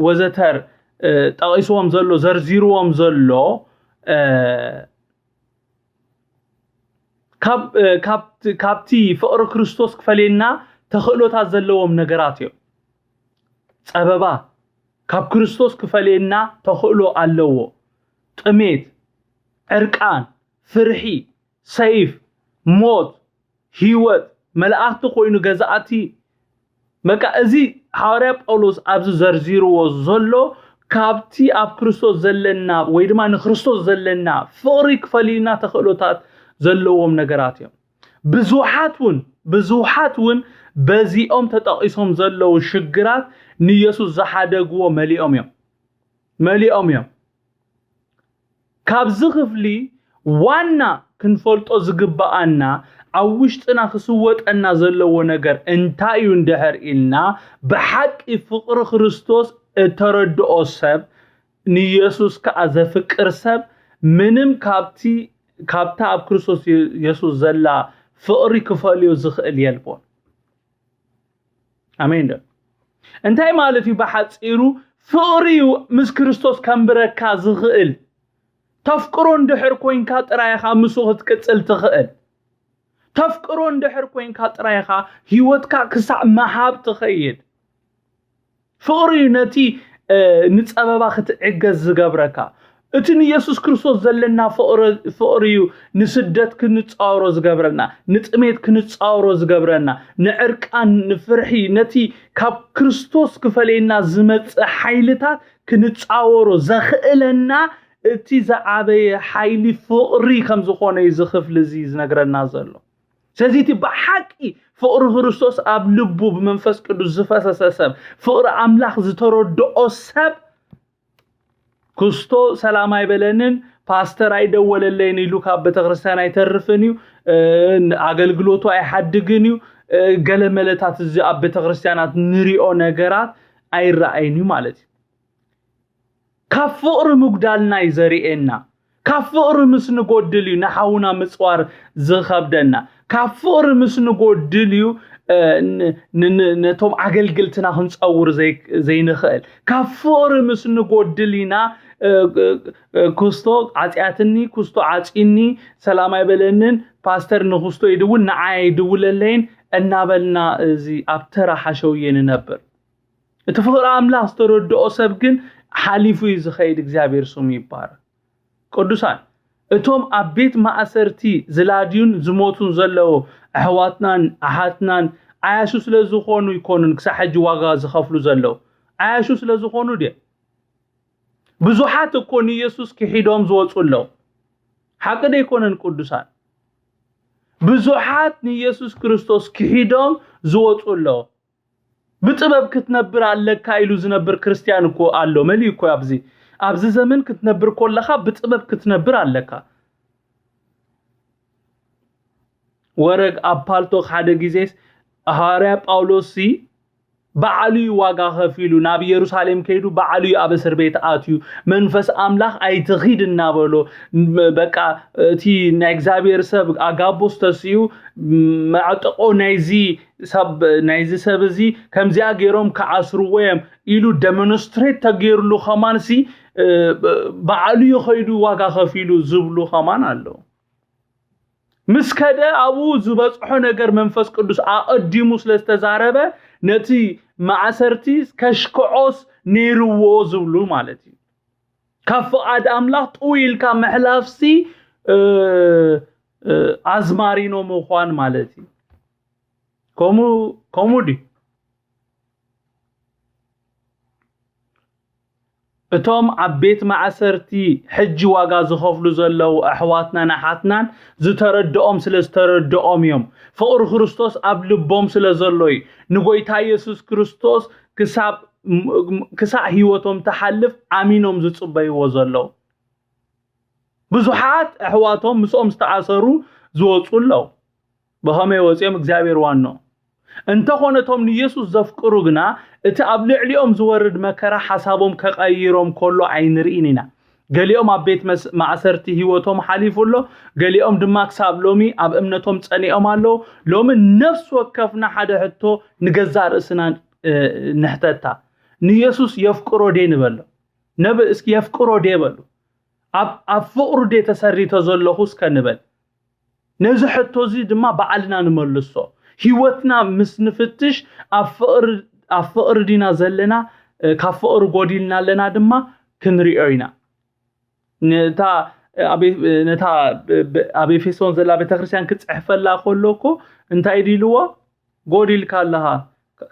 ወዘተር፣ እ፣ ጠቒስዎም ዘሎ፣ ዘርዚርዎም ዘሎ፣ እ፣ ካብ፣ እ፣ ካብ-፣ ካብቲ ፍቕሪ ክርስቶስ ክፈልየና ተኽእሎታት ዘለዎም ነገራት እዮም። ጸበባ ካብ ክርስቶስ ክፈልየና ተኽእሎ ኣለዎ። ጥሜት፣ ዕርቃን፣ ፍርሒ፣ ሰይፍ፣ ሞት፣ ህይወት፣ መላእኽቲ ኮይኑ ገዛእቲ፣ በቃ እዚ ሃዋርያ ጳውሎስ ኣብዚ ዘርዚርዎ ዘሎ ካብቲ ኣብ ክርስቶስ ዘለና ወይ ድማ ንክርስቶስ ዘለና ፍቕሪ ክፈልዩና ተኽእሎታት ዘለዎም ነገራት እዮም። ብዙሓት እውን፣ ብዙሓት እውን በዚኦም ተጠቒሶም ዘለዉ ሽግራት ንየሱስ ዝሓደግዎ መሊኦም እዮም። መሊኦም እዮም። ካብዚ ክፍሊ ዋና ክንፈልጦ ዝግብኣና፣ ኣብ ውሽጥና ክስወጠና ዘለዎ ነገር እንታይ እዩ እንድሕር ኢልና፣ ብሓቂ ፍቕሪ ክርስቶስ እተረድኦ ሰብ፣ ንየሱስ ከኣ ዘፍቅር ሰብ፣ ምንም ካብቲ ካብታ ኣብ ክርስቶስ የሱስ ዘላ ፍቕሪ ክፈልዮ ዝኽእል የልቦን። ኣሜን ዶ? እንታይ ማለት እዩ? ብሓጺሩ ፍቕሪ እዩ ምስ ክርስቶስ ከንብረካ ዝኽእል። ተፍቅሮ እንድሕር ኮይንካ ጥራይ ኢኻ ምስኡ ክትቅጽል ትኽእል። ተፍቅሮ እንድሕር ኮይንካ ጥራይ ኢኻ ህይወትካ ክሳዕ ምሃብ ትኸይድ። ፍቕሪ እዩ ነቲ ንጸበባ ክትዕገስ ዝገብረካ። እቲ ንየሱስ ክርስቶስ ዘለና ፍቕሪ እዩ ንስደት ክንጻወሮ ዝገብረና፣ ንጥሜት ክንጻወሮ ዝገብረና፣ ንዕርቃን፣ ንፍርሒ፣ ነቲ ካብ ክርስቶስ ክፈለየና ዝመጽእ ሓይልታት ክንጻወሮ ዘኽእለና እቲ ዝዓበየ ሓይሊ ፍቕሪ ከም ዝኾነ እዩ እዚ ክፍሊ እዚ ዝነግረና ዘሎ። ስለዚ እቲ ብሓቂ ፍቕሪ ክርስቶስ ኣብ ልቡ ብመንፈስ ቅዱስ ዝፈሰሰ ሰብ፣ ፍቕሪ ኣምላኽ ዝተረድኦ ሰብ፣ ክስቶ ሰላም ኣይበለንን፣ ፓስተር ኣይደወለለይን ኢሉ ካብ ቤተክርስትያን ኣይተርፍን እዩ፣ ኣገልግሎቱ ኣይሓድግን እዩ፣ ገለ መለታት እዚ ኣብ ቤተክርስትያናት ንሪኦ ነገራት ኣይረኣይን እዩ ማለት እዩ። ካብ ፍቕሪ ምጉዳልና እዩ ዘርእየና። ካብ ፍቕሪ ምስ ንጎድል እዩ ንሓውና ምጽዋር ዝኸብደና። ካብ ፍቕሪ ምስ ንጎድል እዩ ነቶም ኣገልግልትና ክንጸውር ዘይንኽእል። ካብ ፍቕሪ ምስ ንጎድል ኢና ክስቶ ዓጽያትኒ፣ ክስቶ ዓጽዩኒ፣ ሰላም ኣይበለንን፣ ፓስተር ንክስቶ ይድውል ንዓይ ኣይድውለለይን እናበልና እዚ ኣብ ተራ ሓሸውየ ንነብር። እቲ ፍቕሪ ኣምላኽ ዝተረድኦ ሰብ ግን ሓሊፉ እዩ ዝኸይድ። እግዚኣብሔር ስሙ ይባረክ። ቅዱሳን፣ እቶም ኣብ ቤት ማእሰርቲ ዝላድዩን ዝሞቱን ዘለዉ ኣሕዋትናን ኣሓትናን ዓያሹ ስለ ዝኾኑ ይኮኑን ክሳብ ሕጂ ዋጋ ዝኸፍሉ ዘለዉ። ዓያሹ ስለ ዝኾኑ ድዮም? ብዙሓት እኮ ንኢየሱስ ክሒዶም ዝወፁ ኣለዉ። ሓቂ ዶ ኣይኮነን ቅዱሳን? ብዙሓት ንኢየሱስ ክርስቶስ ክሒዶም ዝወፁ ኣለዉ። ብጥበብ ክትነብር ኣለካ ኢሉ ዝነብር ክርስትያን እኮ ኣሎ። መሊኡ እኮ ኣብዚ ኣብዚ ዘመን ክትነብር ከለኻ ብጥበብ ክትነብር ኣለካ። ወረግ ኣብ ፓልቶክ ሓደ ግዜስ ሃዋርያ ጳውሎስ ሲ ባዕሉ እዩ ዋጋ ከፊሉ ናብ ኢየሩሳሌም ከይዱ ባዕሉ እዩ ኣብ እስር ቤት ኣትዩ መንፈስ ኣምላኽ ኣይትኺድ እናበሎ በቃ እቲ ናይ እግዚኣብሔር ሰብ ኣጋቦስ ተስኡ መዕጠቆ ናይዚ ሰብ ናይዚ ሰብ እዚ ከምዚኣ ገይሮም ክዓስርዎ እዮም ኢሉ ደሞንስትሬት ተገይርሉ ከማን ሲ ባዕሉ ይኸይዱ ዋጋ ከፊሉ ዝብሉ ከማን ኣለዉ። ምስ ከደ ኣብኡ ዝበጽሖ ነገር መንፈስ ቅዱስ ኣቐዲሙ ስለ ዝተዛረበ ነቲ ማእሰርቲ ከሽክዖስ ነይርዎ ዝብሉ ማለት እዩ። ካብ ፍቓድ ኣምላኽ ጥው ኢልካ ምሕላፍሲ ኣዝማሪኖ ምዃን ማለት እዩ። ከምኡ ድዩ? እቶም ኣብ ቤት ማእሰርቲ ሕጂ ዋጋ ዝኸፍሉ ዘለዉ ኣሕዋትናን ኣሓትናን ዝተረድኦም ስለ ዝተረድኦም እዮም። ፍቕሪ ክርስቶስ ኣብ ልቦም ስለ ዘሎ እዩ። ንጎይታ ኢየሱስ ክርስቶስ ክሳብ ክሳዕ ህይወቶም ትሓልፍ ኣሚኖም ዝጽበይዎ ዘለዉ። ብዙሓት ኣሕዋቶም ምስኦም ዝተኣሰሩ ዝወፁ ኣለዉ። ብኸመይ ወፂኦም እግዚኣብሔር ዋኖ እንተኾነ እቶም ንየሱስ ዘፍቅሩ ግና እቲ ኣብ ልዕሊኦም ዝወርድ መከራ ሓሳቦም ከቐይሮም ከሎ ኣይንርኢን ኢና። ገሊኦም ኣብ ቤት ማእሰርቲ ህይወቶም ሓሊፉ ኣሎ። ገሊኦም ድማ ክሳብ ሎሚ ኣብ እምነቶም ጸኒኦም ኣለዉ። ሎሚ ነፍሲ ወከፍና ሓደ ሕቶ ንገዛእ ርእስና ንሕተታ። ንየሱስ የፍቅሮ ዴ ንበሎ? ነብ እስኪ የፍቅሮ ዴ በሉ? ኣብ ፍቕሩ ዴ ተሰሪተ ዘለኹ እስከ ንበል። ነዚ ሕቶ እዚ ድማ ባዕልና ንመልሶ። ህይወትና ምስ ንፍትሽ ኣብ ፍቕሪ ዲና ዘለና፣ ካብ ፍቕሪ ጎዲልና ኣለና ድማ ክንሪኦ ኢና። ነታ ነታ ኣብ ኤፌሶን ዘላ ቤተክርስትያን ክፅሕፈላ ከሎ እኮ እንታይ ድልዎ? ጎዲልካ ኣለኻ፣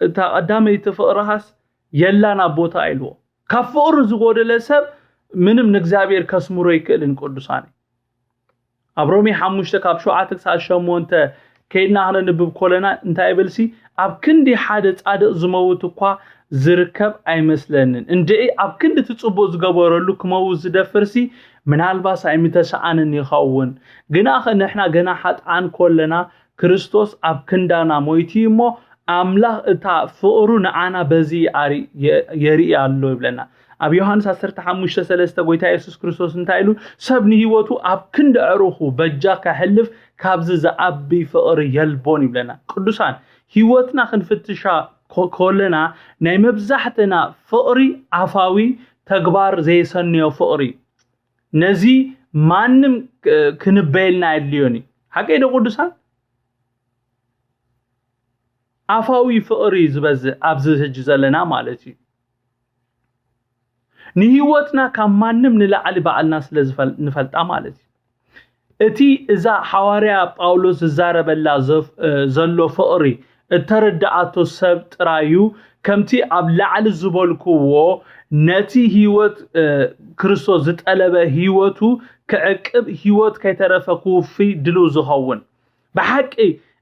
እታ ቀዳመይቲ ፍቕርኻስ የላን ኣብ ቦታ ኢልዎ። ካብ ፍቕሪ ዝጎደለ ሰብ ምንም ንእግዚኣብሔር ከስምሮ ይክእልን ቅዱሳን። ኣብ ሮሜ ሓሙሽተ ካብ ሸውዓተ ክሳብ ሸሞንተ ከይድና ክነንብብ ኮለና እንታይ ይብልሲ? ኣብ ክንዲ ሓደ ጻድቕ ዝመውት እኳ ዝርከብ ኣይመስለንን። እንድዒ ኣብ ክንዲ እቲ ጽቡቕ ዝገበረሉ ክመውት ዝደፍርሲ ምናልባስ ኣይምተሰኣንን ይኸውን። ግና ንሕና ገና ሓጥኣን ኮለና ክርስቶስ ኣብ ክንዳና ሞይቱ እሞ ኣምላኽ እታ ፍቕሩ ንዓና በዚ የርኢ ኣሎ ይብለና። ኣብ ዮሃንስ ዓሰርተ ሓሙሽተ ሰለስተ ጎይታ የሱስ ክርስቶስ እንታይ ኢሉ? ሰብ ንህይወቱ ኣብ ክንዲ ዕሩኹ በጃ ከሕልፍ ካብዚ ዝዓቢ ፍቕሪ የልቦን ይብለና። ቅዱሳን፣ ህይወትና ክንፍትሻ ኮ- ከለና ናይ መብዛሕትና ፍቕሪ ኣፋዊ ተግባር ዘየሰንዮ ፍቕሪ እዩ። ነዚ ማንም ክ- ክንበየልና የድልዮን እዩ። ሓቀይ ዶ ቅዱሳን? ኣፋዊ ፍቕሪ ዝበዝሕ ኣብዚ ሕጂ ዘለና ማለት እዩ። ንህይወትና ካብ ማንም ንላዕሊ ባዕልና ስለ ዝፈል- ንፈልጣ ማለት እዩ። እቲ እዛ ሓዋርያ ጳውሎስ ዝዛረበላ ዘፍ- እ፣ ዘሎ ፍቕሪ እተረድኣቶ ሰብ ጥራይ እዩ። ከምቲ ኣብ ላዕሊ ዝበልኩዎ ነቲ ህይወት እ፣ ክርስቶስ ዝጠለበ ህይወቱ ክዕቅብ ህይወት ከይተረፈ ክውፊ ድልው ዝኸውን። ብሓቂ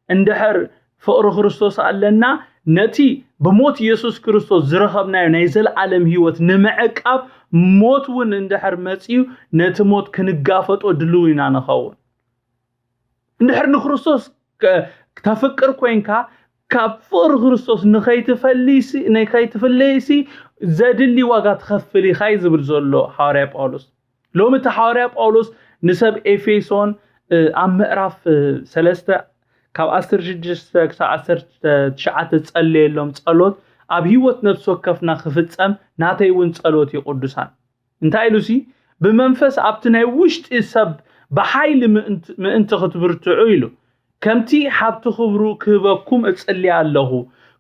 እንድሕር ፍቕሪ ክርስቶስ ኣለና፣ ነቲ ብሞት ኢየሱስ ክርስቶስ ዝረኸብናዮ ናይ ዘለዓለም ህይወት ንምዕቃብ ሞት እውን እንድሕር መጺኡ ነቲ ሞት ክንጋፈጦ ድልው ኢና ንኸውን። እንድሕር ንክርስቶስ ከ- ተፍቅር ኮይንካ ካብ ፍቕሪ ክርስቶስ ንኸይትፈልይሲ ንኸይትፍለይሲ ዘድሊ ዋጋ ትኸፍል ኢኻ እዩ ዝብል ዘሎ ሓዋርያ ጳውሎስ። ሎሚ እቲ ሓዋርያ ጳውሎስ ንሰብ ኤፌሶን እ፣ ኣብ ምዕራፍ እ፣ ሰለስተ ካብ ዓሰርተ ሽዱሽተ ክሳብ ዓሰርተ ትሽዓተ ዝጸለየሎም ጸሎት ኣብ ህይወት ነፍሲ ወከፍና ክፍጸም ናተይ እውን ጸሎት እዩ። ቅዱሳን እንታይ ኢሉ ሲ ብመንፈስ ኣብቲ ናይ ውሽጢ ሰብ ብሓይሊ ምእንቲ ክትብርትዑ ኢሉ ከምቲ ሃብቲ ክብሩ ክህበኩም እጽሊ ኣለኹ።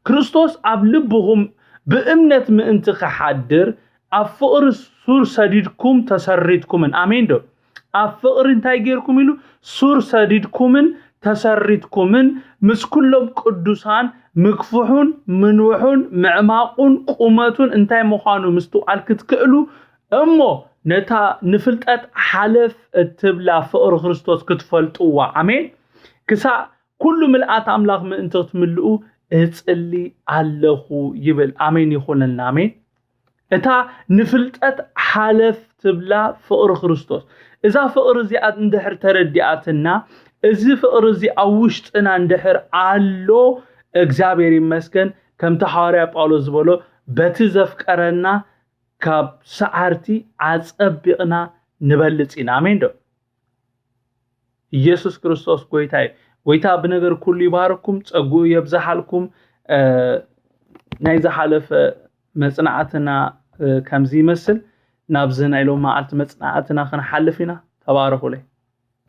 ክርስቶስ ኣብ ልብኹም ብእምነት ምእንቲ ክሓድር ኣብ ፍቕሪ ሱር ሰዲድኩም ተሰሪትኩምን። ኣሜን ዶ? ኣብ ፍቕሪ እንታይ ጌርኩም ኢሉ ሱር ሰዲድኩምን ተሰሪትኩምን ምስ ኩሎም ቅዱሳን ምግፍሑን ምንውሑን ምዕማቑን ቁመቱን እንታይ ምዃኑ ምስትውዓል ክትክእሉ እሞ ነታ ንፍልጠት ሓለፍ እትብላ ፍቕሪ ክርስቶስ ክትፈልጥዋ። ኣሜን። ክሳዕ ኩሉ ምልኣት ኣምላኽ ምእንቲ ክትምልኡ እጽሊ ኣለኹ ይብል። ኣሜን ይኹነልና። ኣሜን። እታ ንፍልጠት ሓለፍ ትብላ ፍቕሪ ክርስቶስ። እዛ ፍቕሪ እዚኣ እንድሕር ተረዲኣትና፣ እዚ ፍቕሪ እዚ ኣብ ውሽጥና እንድሕር ኣሎ፣ እግዚኣብሔር ይመስገን። ከምቲ ሃዋርያ ጳውሎስ ዝበሎ በቲ ዘፍቀረና ካብ ሰዓርቲ ኣጸቢቕና ንበልጽ ኢና። ኣሜን ዶ? ኢየሱስ ክርስቶስ ጎይታ እዩ። ጎይታ ብነገር ኩሉ ይባርኩም፣ ጸጉኡ የብዝሓልኩም። እ፣ ናይ ዝሓለፈ መጽናዕትና እ፣ ከምዚ ይመስል። ናብዚ ናይ ሎም መዓልቲ መጽናዕትና ክንሓልፍ ኢና። ተባረኹለይ።